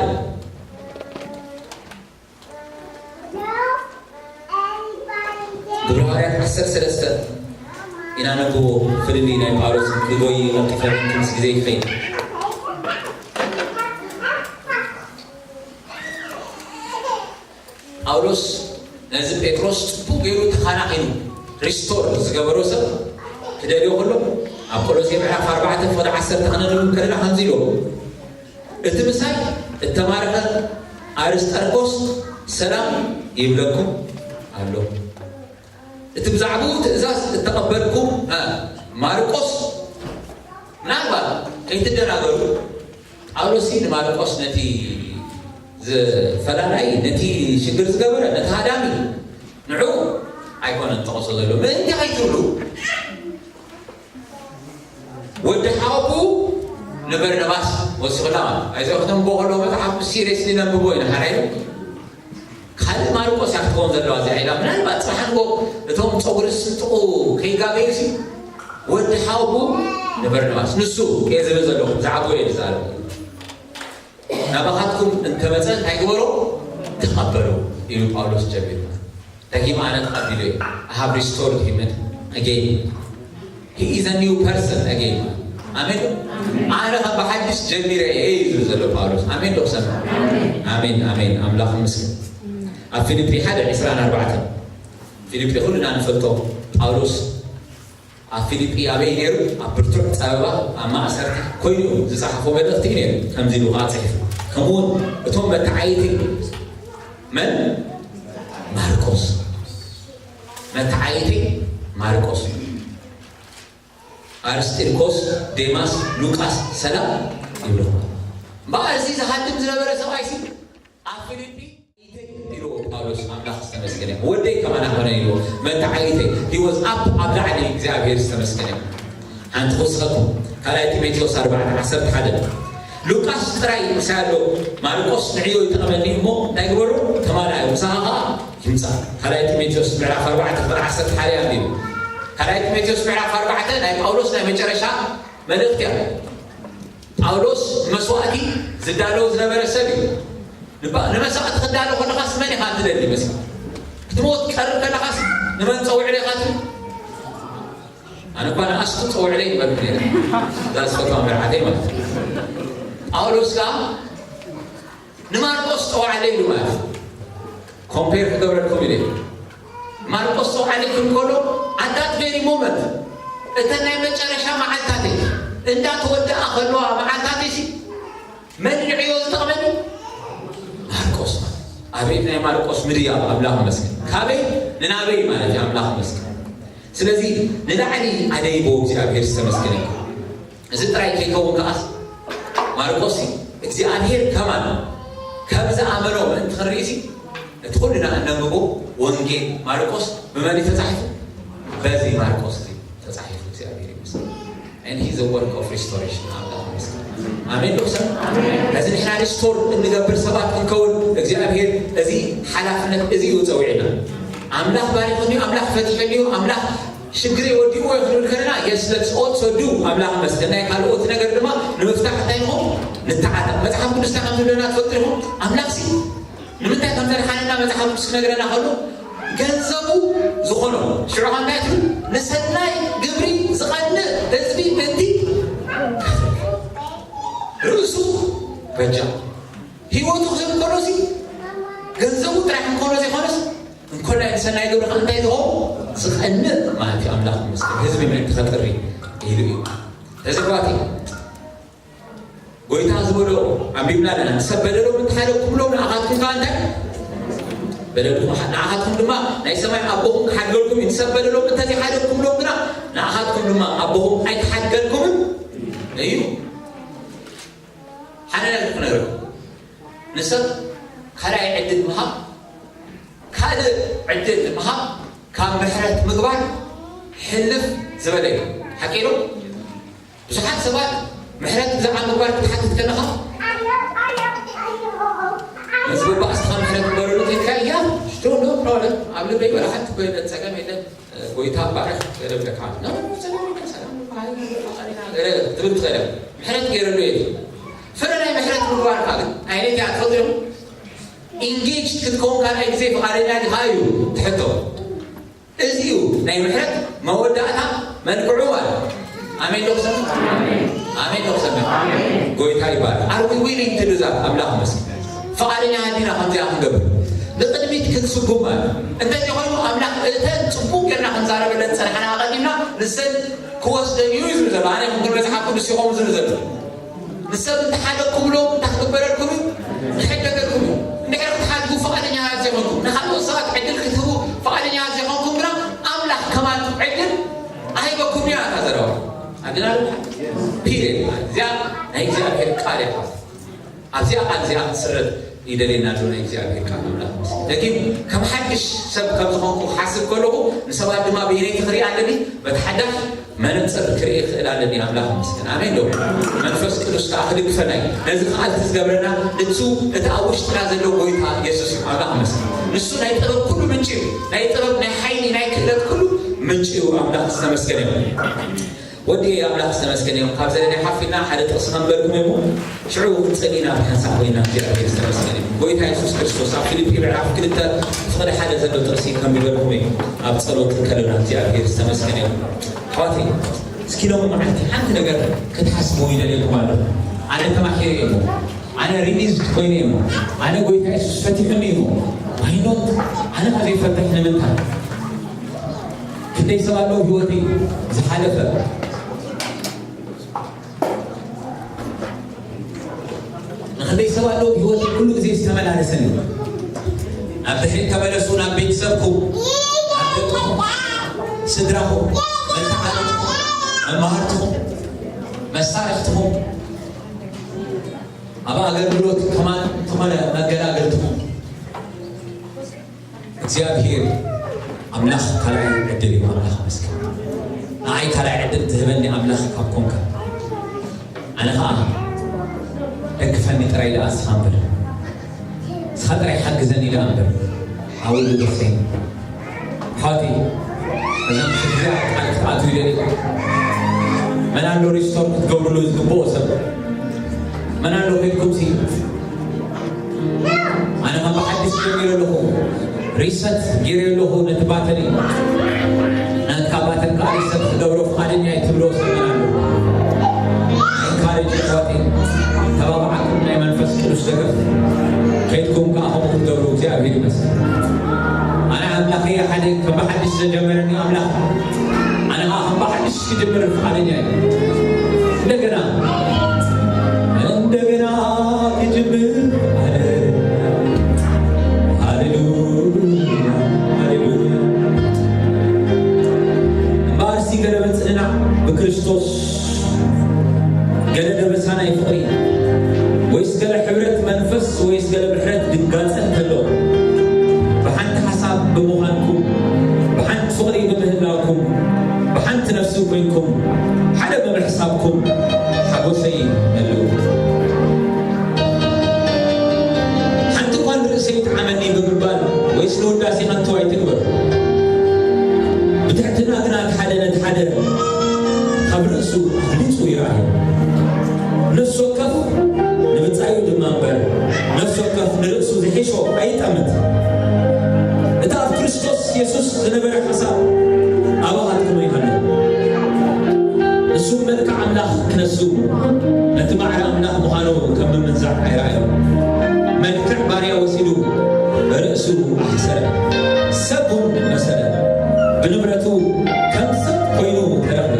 ግብረ ሃዋርያት ዓሰርተ ሰለስተ ኢና ነንብቦ። ፍልልይ ናይ ጳውሎስ ክጎይ ቀልጢፈ ምስ ግዜ ይኸይድ። ጳውሎስ ነዚ ጴጥሮስ ጽቡቕ ገይሩ ተኻናኺኑ ሪስቶር ዝገበሮ ሰብ ክደልዮ ከሎ ኣብ ቆሎሴ ምዕራፍ ኣርባዕተ ፍቕዲ ዓሰርተ ክነንብብ ከለና ከምዚ ኢሎ እቲ ምሳይ እተማረኸ ኣርስጠርኮስ ሰላም ይብለኩም ኣሎ። እቲ ብዛዕባኡ ትእዛዝ እተቐበልኩም እ፣ ማርቆስ ምናልባት ከይትደናገሩ ጳውሎስ ንማርቆስ ነቲ ዝፈላላይ ነቲ ሽግር ዝገበረ ነቲ ሃዳሚ ንዑ ኣይኮነን ጠቕሶ ዘሎ ምእንቲ ከይትብሉ ወዲ ሓወቡ ንበርነባስ ወሲኹላ ማለት ኣይዞ ከተንቦ ከለዎ መፅሓፍ ሲሪየስሊ ነንብቦ ኢና ሓራይ ካልእ ማርቆስ እያ ክትከውን ዘለዋ እዚኣ ኢላ ምናልባት ፅባሕ ንጎ እቶም ፀጉሪ ዝስንጥቑ ከይጋገዩ ሲ ወዲ ሓወቡ ንበርነባስ ንሱ እየ ዝብል ዘለኹ ብዛዕባ እየ ዝዛረብ ናባኻትኩም እንተመፀ እንታይ ግበሮ ተቐበሉ ኢሉ ጳውሎስ ጀሚሩ ደጊም ኣነ ተቐቢሉ እየ። I have restored him again. He is a new person again. ኣሜን። ኣነ ከም ብሓድሽ ጀሚረ እየ እዩ ዝብል ዘሎ ጳውሎስ። ኣሜን ዶ ክሰምዕ? ኣሜን፣ ኣሜን። ኣምላኽ ይመስገን። ኣብ ፊልጲ ሓደ ዕስራን ኣርባዕተን፣ ፊልጲ ኩልና ንፈልጦ። ጳውሎስ ኣብ ፊልጲ ኣበይ ነይሩ? ኣብ ብርቱዕ ጸበባ፣ ኣብ ማእሰርቲ ኮይኑ ዝጸሓፎ መልእኽቲ እዩ ነይሩ። ከምዚ ኢሉ ከዓ ጽሒፉ። ከምኡውን እቶም መተዓይቲ መን? ማርቆስ። መተዓይቲ ማርቆስ። ኣርስጢርኮስ፣ ዴማስ፣ ሉቃስ ሰላም ይብልኹም። እምበኣር እዚ ዝሃድም ዝነበረ ሰብኣይሲ ኣብ ፊልጲ ኢሉ ጳውሎስ ኣምላኽ ዝተመስገነ። ወደይ ከማና ኾነ ኢሉ መተዓይተ። He was up ኣብ ላዕሊ እግዚኣብሔር ዝተመስገነ። ሓንቲ ክውስኸኩም። ካልኣይ ጢሞቴዎስ ኣርባዕተ ዓሰርተ ሓደ። ሉቃስ ጥራይ ምሳይ ኣሎ፣ ማርቆስ ንዕዮ ይጠቕመኒ እሞ እንታይ ግበሩ? ተማልኣዮ፣ ምሳኻ ኸዓ ይምጻእ። ካልኣይ ጢሞቴዎስ ምዕራፍ ኣርባዕተ ቁጽሪ ዓሰርተ ሓደ ኣንቢቡ። ካልኣይ ጢሞቴዎስ ምዕራፍ ኣርባዕተ ናይ ጳውሎስ ናይ መጨረሻ መልእኽቲ እያ። ጳውሎስ መስዋእቲ ዝዳለው ዝነበረ ሰብ እዩ። ንባ-፣ ንመስዋእቲ ክትዳሎ ከለኻስ መን ኢኻ ትደሊ መሲሉ? ክትሞት ቀርብ ከለኻስ ንመን ጸውዕለ ኢኻ ትብል? ኣነ እኳ ንኣስቱ ጸውዕለ ይበልኩ ነይረ። እዛ ዝፈትዋ መርዓተይ ማለት እዩ። ጳውሎስ ከኣ ንማርቆስ ጸውዓለ ኢሉ ማለት እዩ። ኮምፔር ክገብረልኩም ኢለ። ማርቆስ ጸውዓለ ክብል ከሎ፣ at that very moment፣ እተን ናይ መጨረሻ መዓልታተይ፣ እንዳተወደኣ ከለዋ መዓልታተይ ሲ፣ መን ንዕዮ ዝጠቕመኒ? ማርቆስ። ኣቤት ናይ ማርቆስ ምድያብ፣ ኣምላኽ ይመስገን። ካበይ ንናበይ ማለት እዩ፣ ኣምላኽ ይመስገን። ስለዚ ንላዕሊ ኣደይቦ እግዚኣብሔር ዝተመስገነ ይኹን። እዚ ጥራይ ከይከውን ከኣስ ማርቆስ እግዚኣብሔር ከማን ከም ዝኣመኖ ምእንቲ ክንርኢ ሲ፣ እቲ ኩልና እነንብቦ ወንጌል ማርቆስ ብመን እዩ ተጻሒፉ? በዚ ማርቆስ እዚ ተጻሒፉ። እግዚኣብሔር ይመስገን። And he's a work of restoration። ኣምላኽ ይመስገን። ኣሜን ዶ ክሰምዕ? በዚ ንሕና ሪስቶር እንገብር ሰባት ክንከውን እግዚኣብሔር እዚ ሓላፍነት እዚ እዩ ጸዊዕና። ኣምላኽ ባሪኹኒ፣ ኣምላኽ ፈቲሑኒ፣ ኣምላኽ ሽግረይ ወዲእዎ እዩ ክንብል ከለና፣ yes, let's also do። ኣምላኽ ይመስገን። ናይ ካልኦት ነገር ድማ ንምፍታሕ እንታይ ንኹን? ንተዓጠቕ። መጽሓፍ ቅዱስ እንታይ ከም ዝብለና ትፈልጡ ኢኹም? ኣምላኽ ሲ ንምንታይ ከም ዘድሓነና መጽሓፍ ቅዱስ ክነግረና ከሎ፣ ገንዘቡ ዝኾኖ፣ ሽዑ ኸኣ እንታይ ትብል? ንሰናይ ግብሪ ዝቐንእ ህዝቢ ምእንቲ ርእሱ በጃ። ህይወቱ ክህብ ከሎሲ፣ ገንዘቡ ጥራሕ እንኮሎ ዘይኮነስ፣ እንኮላይ ንሰናይ ግብሪ ኸኣ እንታይ ዝኸውን? ዝቐንእ ማለት እዩ። ኣምላኽ ይመስገን። ህዝቢ ምእንቲ ኸጥሪ ኢሉ እዩ። ተዘግባቲ ጎይታ ዝበሎ ኣንቢብና ኣለና። ንሰብ በደሎም እንተሓደግኩምሎም ንኣኻትኩም ከኣ እንታይ? በደልኩም፣ ንኣኻትኩም ድማ ናይ ሰማይ ኣቦኹም ክሓድገልኩም እዩ። ንሰብ በደሎም እንተዘይሓደግኩምሎም ግና ንኣኻትኩም ድማ ኣቦኹም ኣይክሓድገልኩምን እዩ። ሓደ ነገር ክነግረኩም። ንሰብ ካልኣይ ዕድል ምሃብ፣ ካልእ ዕድል ምሃብ ካብ ምሕረት ምግባር ሕልፍ ዝበለ እዩ። ሓቂ ዶ? ብዙሓት ሰባት ምሕረት ብዛዕባ ምግባር ክትሓትት ከለኻ፣ ምስ በባእስትኻ ምሕረት ግበረሉ ኢልካ፣ እያ፣ ሽቶ፣ ኖ ፕሮብለም፣ ኣብ ልበይ ወላ ሓንቲ ኮይነ ጸገም የለን፣ ጎይታ ባርኽ፣ ገለ ብለካ፣ ኖ፣ ኖ፣ ሰላም፣ ሰላም፣ ባህል፣ ገለ ትብል ትኽእል እያ። ምሕረት ገይረሉ እየ። ፍረ ናይ ምሕረት ምግባርካ ግን ዓይነት እያ ትፈልጡ ኢኹም? ኢንጌጅ ክትከውን ካልኣይ ግዜ ፍቓደኛ ዲኻ እዩ ትሕቶ። እዚ እዩ ናይ ምሕረት መወዳእታ መልክዑ ማለት። ኣሜን ዶ ክሰምዕ? ኣሜን ዶ ክሰምዕ? ጎይታ ይባረክ። Are we willing to do that? ኣምላኽ ይመስገን። ፍቓደኛ ዲና ከምዚኣ ክንገብር? ንቕድሚት ክንስጉም ማለት። እንተዘይኮይኑ ኣምላኽ እተን ጽቡቕ ጌርና ክንዛረበለን ዝጸናሕና ኣቐዲምና ንሰን ክወስደን እዩ ዝብል ዘሎ። ኣነ ይኹን መጽሓፍ ቅዱስ ይኸውን ዝብል ዘሎ። ንሰብ እንተሓደግኩምሎም እንታይ ክግበረልኩም እዩ? ክሕደገልኩም እዩ። እንድሕር ክትሓድጉ ፍቓደኛታት ዘይኮንኩም፣ ንኻልኦት ሰባት ዕድል ክትህቡ ፍቓደኛታት ዘይኮንኩም ግና ኣምላኽ ከማን ዕድል ኣይበኩም እዩ። ኣታ ዘረባ ኣድና ፒሪየድ ማለት እዚኣ ናይ እግዚኣብሔር ቃል እያ። ኣብዚኣ ቃል እዚኣ ክስረት ይደልየና ኣሎ ናይ እግዚኣብሔር ቃል ኣምላኽ። ደጊም ከም ሓድሽ ሰብ ከም ዝኾንኩ ክሓስብ ከለኹ ንሰባት ድማ ብየነይቲ ክርኢ ኣለኒ፣ በቲ ሓዳሽ መነጽር ክርኢ ክእል ኣለኒ። ኣምላኽ ይመስገን። ኣሜን ዶ? መንፈስ ቅዱስ ከኣ ክድግፈና እዩ። ነዚ ክኣልቲ ዝገብረና ንሱ እቲ ኣብ ውሽጥና ዘሎ ጎይታ የሱስ እዩ። ኣምላኽ ይመስገን። ንሱ ናይ ጥበብ ኩሉ ምንጪ እዩ። ናይ ጥበብ፣ ናይ ሓይሊ፣ ናይ ክእለት ኩሉ ምንጪ እዩ። ኣምላኽ ዝተመስገነ ይሁን። ወዲ ኣምላኽ ዝተመስገነ እዩ። ካብ ዘለና ሓፊና ሓደ ጥቕሲ ከንበልኩም እሞ ሽዑ ክንጸሊ ኢና ብሓንሳእ ኮይና እግዚኣብሔር ዝተመስገነ እዩ። ጎይታ የሱስ ክርስቶስ ኣብ ፊልጲ ምዕራፍ ክልተ ፍቕዲ ሓደ ዘሎ ጥቕሲ ከንብበልኩም እዩ። ኣብ ጸሎት እንከለና እግዚኣብሔር ዝተመስገነ እዩ። ኣሕዋተይ እስኪ ሎም መዓልቲ ሓንቲ ነገር ክትሓስቡ ይደልየኩም ኣለኹ። ኣነ ተማሒረ እየ እሞ ኣነ ሪሊዝ ኮይነ እየ እሞ ኣነ ጎይታ የሱስ ፈቲሑኒ እዩ እሞ ዋይኖት ኣነ ካብ ዘይፈትሕ ንምንታይ? ክንደይ ሰብ ኣለዉ ህይወተይ ዝሓለፈ ንክንደይ ሰብ ኣለዉ ህይወተይ ኩሉ ግዜ ዝተመላለሰኒ ናብ ድሕሪት ተመለሱ ናብ ቤተሰብኩም ናብ ደቅኹም ስድራኹም መተዓልትኹም መማህርትኹም መሳርሕትኹም ኣብ ኣገልግሎት ከማን ዝኾነ መገላገልትኹም እግዚኣብሔር ኣምላኽ ካልኣይ ዕድል እዩ ኣምላኽ መስገን ንዓይ ካልኣይ ዕድል ትህበኒ ኣምላኽ ካብ ኮንካ ኣነ ኸዓ ደግፈኒ ጥራይ ደኣ እስኻ እምበር እስኻ ጥራይ ሓግዘኒ ደኣ እምበር ኣውሉ ደሰይ ሓወቲ እዛ ምሽት እዚኣ ቃል ክትኣትው ይደሊ መን ኣሎ ሪስቶር ክትገብርሉ ዝግብኦ ሰብ መን ኣሎ ከድኩም ሲ ኣነ ከም ብሓድሽ ጀሚረ ኣለኹ ሪሰት ገይረ ኣለኹ ነቲ ባተሪ ናትካ ባተሪ ከዓ ሪሰት ክገብሮ ፍቃደኛ እዩ ትብሎ ሰብ መን ኣሎ ኢንካሬጅ ኣሕዋተይ ተባብዓኩም ናይ መንፈስ ቅዱስ ደገፍ ከይድኩም ከዓ ከምኡ ክትገብሩ እግዚኣብሔር ይመስል ኣነ ኣምላኸይ ሓደ ከም ብሓድሽ ዘጀመረኒ ኣምላኽ ኣነ ከዓ ከም ብሓድሽ ክጅምር ፍቃደኛ እዩ እንደገና እንደገና ክጅምር ፍቃደኛ ሃሌሉያ ሃሌሉያ እምበኣርሲ ገለ ምጽንናዕ ብክርስቶስ ገለ ደበሳ ናይ ፍቕሪ ወይስ ገለ ሕብረት መንፈስ ወይስ ገለ ምሕረት ድንጋጸ እንተሎ ብሓንቲ ሓሳብ ብምዃንኩም ብሓንቲ ፍቕሪ ብምህላውኩም ብሓንቲ ነፍሲ ኮይንኩም ሓደ ብምሕሳብኩም ሓጎሰይ መልኡ ሓንቲ እኳ ንርእሰይ ይጥዓመኒ ብምባል ወይስ ንውዳሴ ከንቱ ኣይትግበር ብትሕትና ግና እቲ ሓደ ነቲ ሓደ ካብ ርእሱ ኣፍሊጹ ይረኣዩ ነፍሲ ወከፍ ንብጻዩ ድማ እምበር ነፍሲ ወከፍ ንርእሱ ዝሒሾ ኣይጠምት እቲ ኣብ ክርስቶስ የሱስ ዝነበረ ሓሳብ ኣባኻትኩም ይሃሉ ንሱ መልክዕ ኣምላኽ ክነሱ ነቲ ማዕረ ኣምላኽ ምዃኑ ከም ምምንዛዕ ኣይረኣዮም መልክዕ ባርያ ወሲዱ ርእሱ ኣሕሰረ ሰብ እውን መሰለ ብንብረቱ ከም ሰብ ኮይኑ ተረኽበ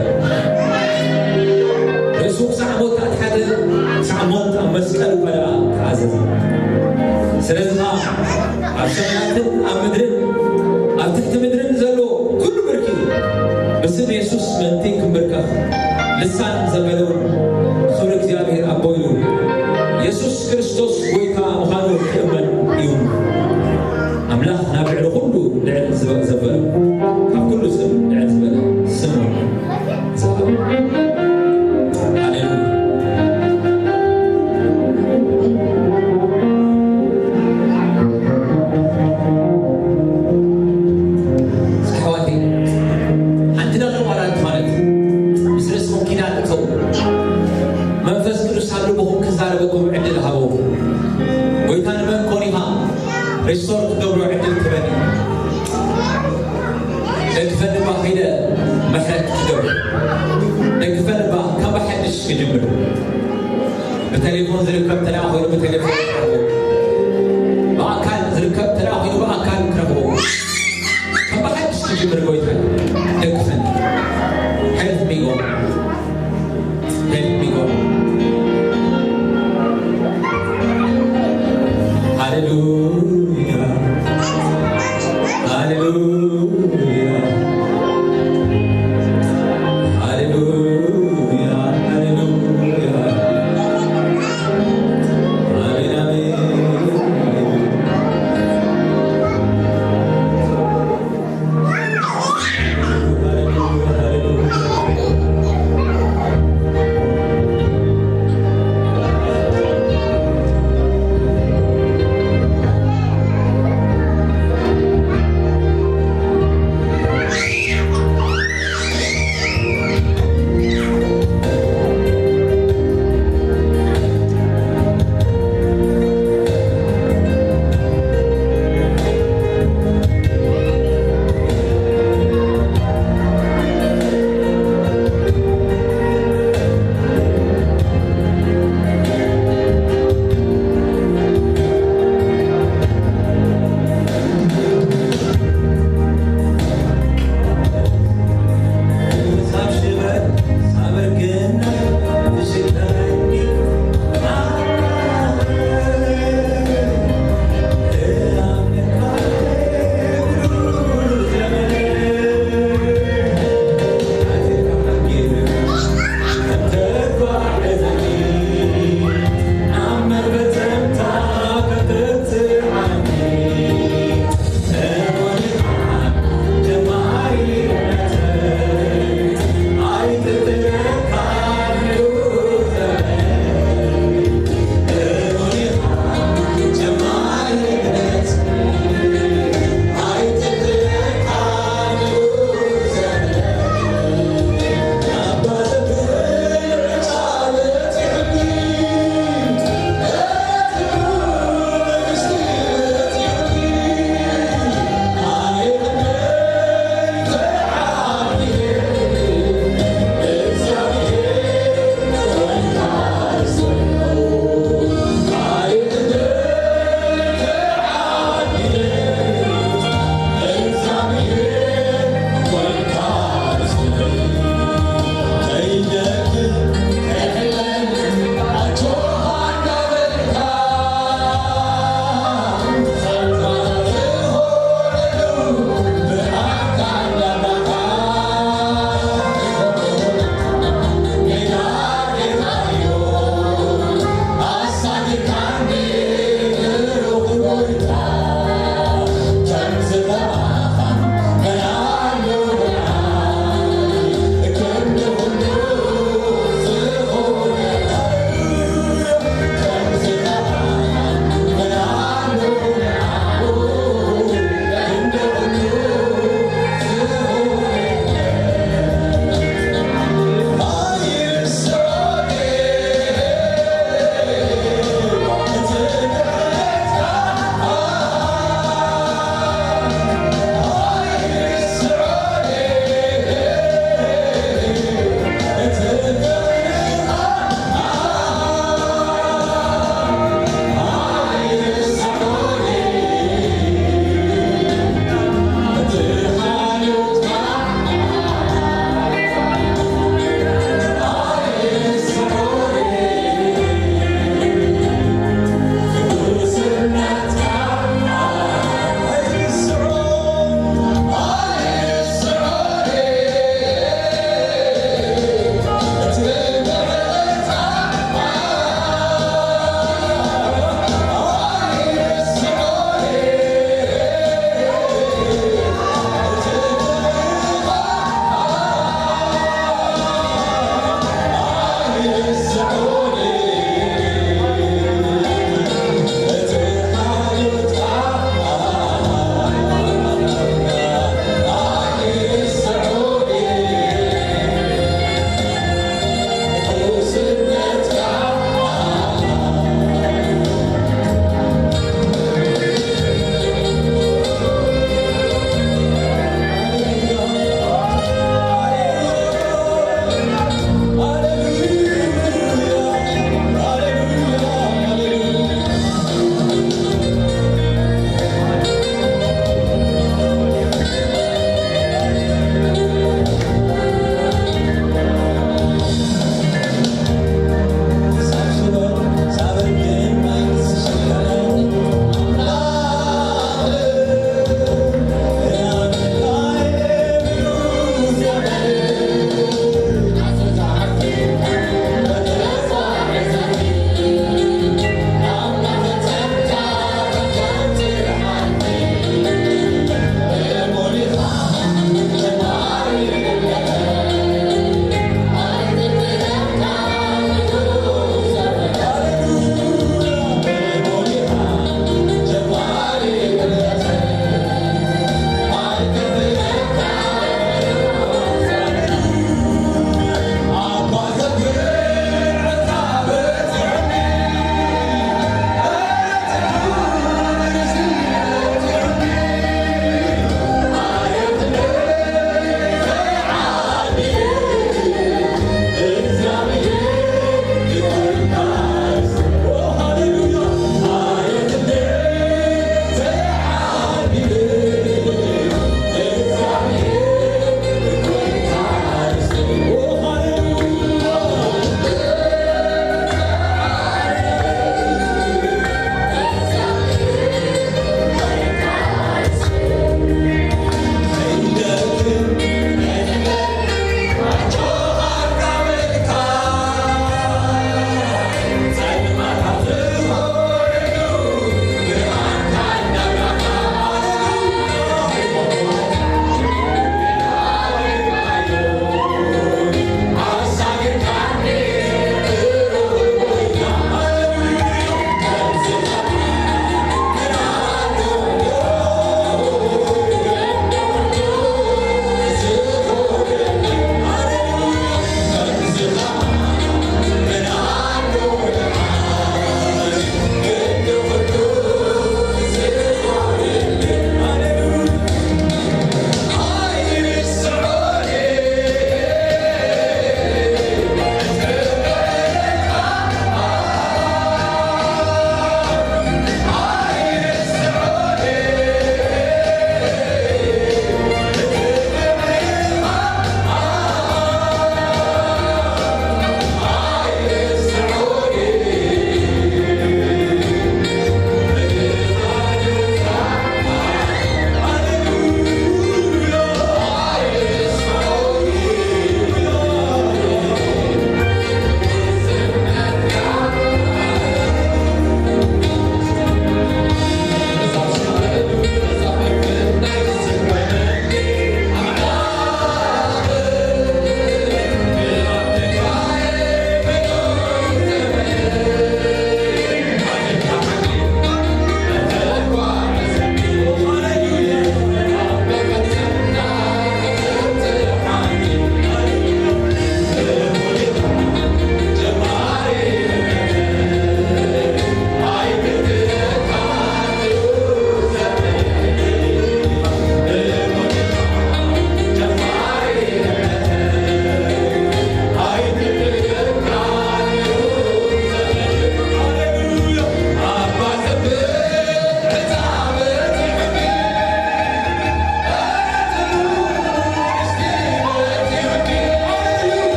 ርእሱ ክሳዕ ሞት ኣትሓተ ክሳዕ ሞት ኣብ መስቀሉ ከደኣ ተኣዘዘ ስለዚ ከዓ ኣብ ሰማያትን ኣብ ምድርን ኣብ ትሕቲ ምድርን ዘሎ ኩሉ ብርኪ ብስም የሱስ ምእንቲ ክምብርከኽ ልሳን ዘበለ እውን ክብሪ እግዚኣብሔር ኣቦ ኢሉ የሱስ ክርስቶስ ጎይታ ምዃኑ ክእመን እዩ ኣምላኽ ናብ ልዕሊ ኩሉ ልዕል ዝበ- ዘበለ ካብ ኩሉ ስም ልዕል ዝበለ ስም ዝሃበ ሃሌሉያ ኣሕዋተይ ሓንቲ ነገር ዋላ እንተኾነት ምስ ርእስኹም ኪዳን እተው መንፈስ ቅዱስ ኣብ ልብኹም ክዛረበኩም ዕድል ሃበው ጎይታ ንመን ኮን ኢኻ ሪስቶር ክገብሮ ዕድል ክበኒ ደግፈኒ እባ ከይደ ምሕረት ክገብር ደግፈኒ እባ ካብ ብሓድሽ ክጅምር ብቴሌፎን ዝርከብ ተለኣ ኮይኑ ብቴሌፎን ክረኽቦ ብኣካል ዝርከብ ተለኣ ኮይኑ ብኣካል ክረኽቦ ካብ ብሓድሽ ክጅምር ጎይታ እዩ። ደግፈኒ Help me God Help me God ሃሌሉያ ሃሌሉያ ሃሌሉያ ሃሌሉያ አሜን አሜን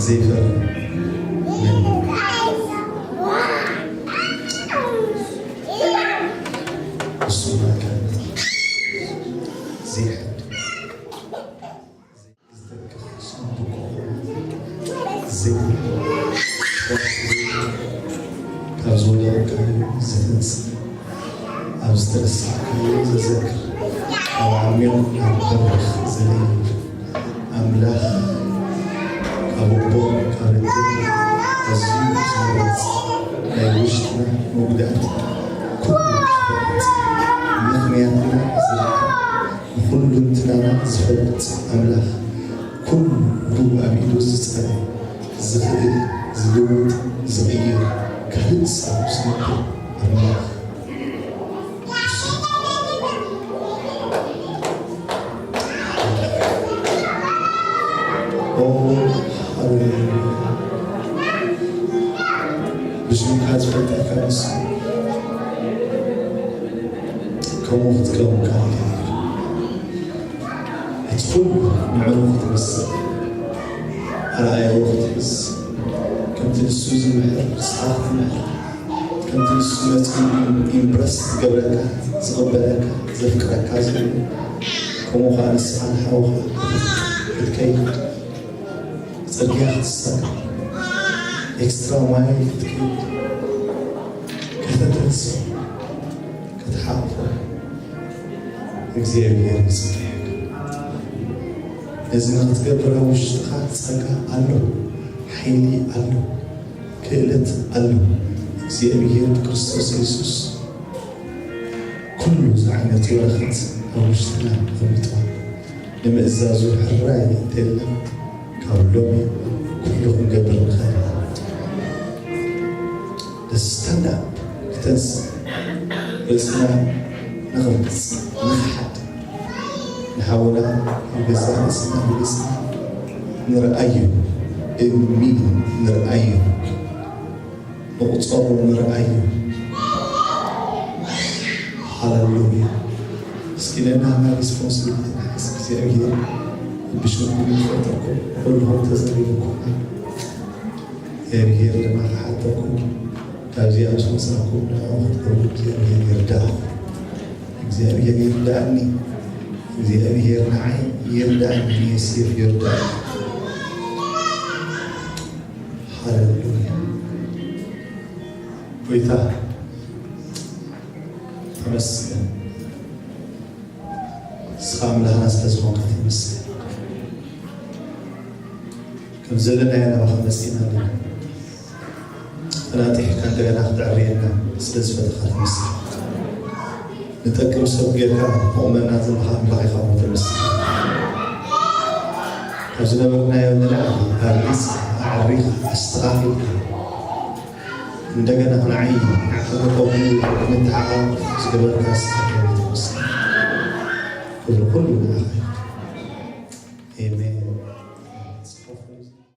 ዘይፈርድ መን እዩ? እሱ ማእከል ዘይሓድግ። ዝተክኽ ሳንዱቕ ዘይብሉ፣ ካብ ዝወደቕካዮ ዘተንስእ፣ ኣብ ዝተረሳዕካዮ ዘዘክር፣ ኣብ ዓሚቕ ናብ በርኽ ዘነይር፣ ኣምላኽ ካብ ኣቦ ካብ ኣደ ኣዝዩ ዝመረጽ፣ ናይ ውሽጥና መጉዳእቲ ኩሉ ዝፈልጥ፣ ምኽንያትና ዝርዳእ፣ ንኹሉ እንትናና ዝፈልጥ ኣምላኽ፣ ኩሉ ኣብ ኢዱ ዝጸረ፣ ዝኽእል፣ ዝልውጥ፣ ዝቕይር፣ ካልእ ሳብ ዝነብር ኣምላኽ። ኦ፣ ሃሌሉያ። ብስምካ ዝፈልጠካ ንሱ። ከምኡ ክትከውን ቃል እቲ ኩሉ ንዕኡ ክትመስል፣ ኣርኣያኡ ክትሕዝ፣ ከምቲ ንሱ ዝምሕር ንስኻ ክትምሕር፣ ከምቲ ንሱ መጺኡ ኢምፕረስ ዝገብረካ፣ ዝቕበለካ፣ ዘፍቅረካ ዘሎ፣ ከምኡ ኸኣ ንስኻ ንሓውኻ ክትከይድ፣ ጽርግያ ክትሳገር፣ ኤክስትራ ማይል ክትከይድ፣ ከተተንስፎ፣ ክትሓቕፎ፣ እግዚኣብሔር ይጽግየካ። ነዚ ንኽትገብር ኣብ ውሽጥኻ ጸጋ ኣሎ፣ ሓይሊ ኣሎ፣ ክእለት ኣሎ። እግዚኣብሔር ብክርስቶስ የሱስ ኩሉ ዝዓይነቱ በረኸት ኣብ ውሽጥና ኣቐሚጡ ኣሎ። ንምእዛዙ ሕራይ እንተልና ካብ ሎሚ ኩሉ ክንገብር ንኽእል ኢና። ስታንድ ኣፕ፣ ክተንስእ፣ ርእስና ንኽምጽእ፣ ንኽሓድ፣ ንሓውና ኣብ ገዛእ ርእስና መሊስና ንርኣዮ፣ እምኒ ንርኣዮ፣ ንቑጸሮ ንርኣዮ። ሃሌሉያ። እስኪ ነናህና ሪስፖንሲቢሊቲ ንሓዝ። እግዚኣብሔር ብሽምኩም ይፈጠርኩም፣ ኩልኹም ተዘሪብኩም። እግዚኣብሔር ድማ ክሓተኩም፣ ካብዚኣ ምስ ወጻእኩም ንዕኡ ክትገብሩ እግዚኣብሔር ይርዳእኩም። እግዚኣብሔር ይርዳእኒ፣ እግዚኣብሔር ንዓይ ይርዳእኒ፣ ንዮሴፍ ይርዳእኒ። ሃሌሉያ። ጎይታ ተመስገን። ንስኻ ኣምላኽና ስለ ዝኾንካ ተመስገን። ከም ዘለናዮ ናባኻ መጺእና ኣለና። ተናጢሕካ እንደገና ክትዕርየና ስለ ዝፈተኻ ተመስገን። ንጠቅም ሰብ ጌርካ ተቑመና ዘለኻ ኣምላኽ ኢኻ እሞ ተመስገን። ካብ ዝነበርናዮ ንላዕሊ ሃሪጽካ፣ ኣዕሪኻ፣ ኣስተኻኺልካ፣ እንደገና ክንዓዪ፣ ክንተሓቓቐፍ ዝገበርካ ንስኻ ኢኻ ተመስገን። ክብሪ ኩሉ ንዓኻ ይኹን።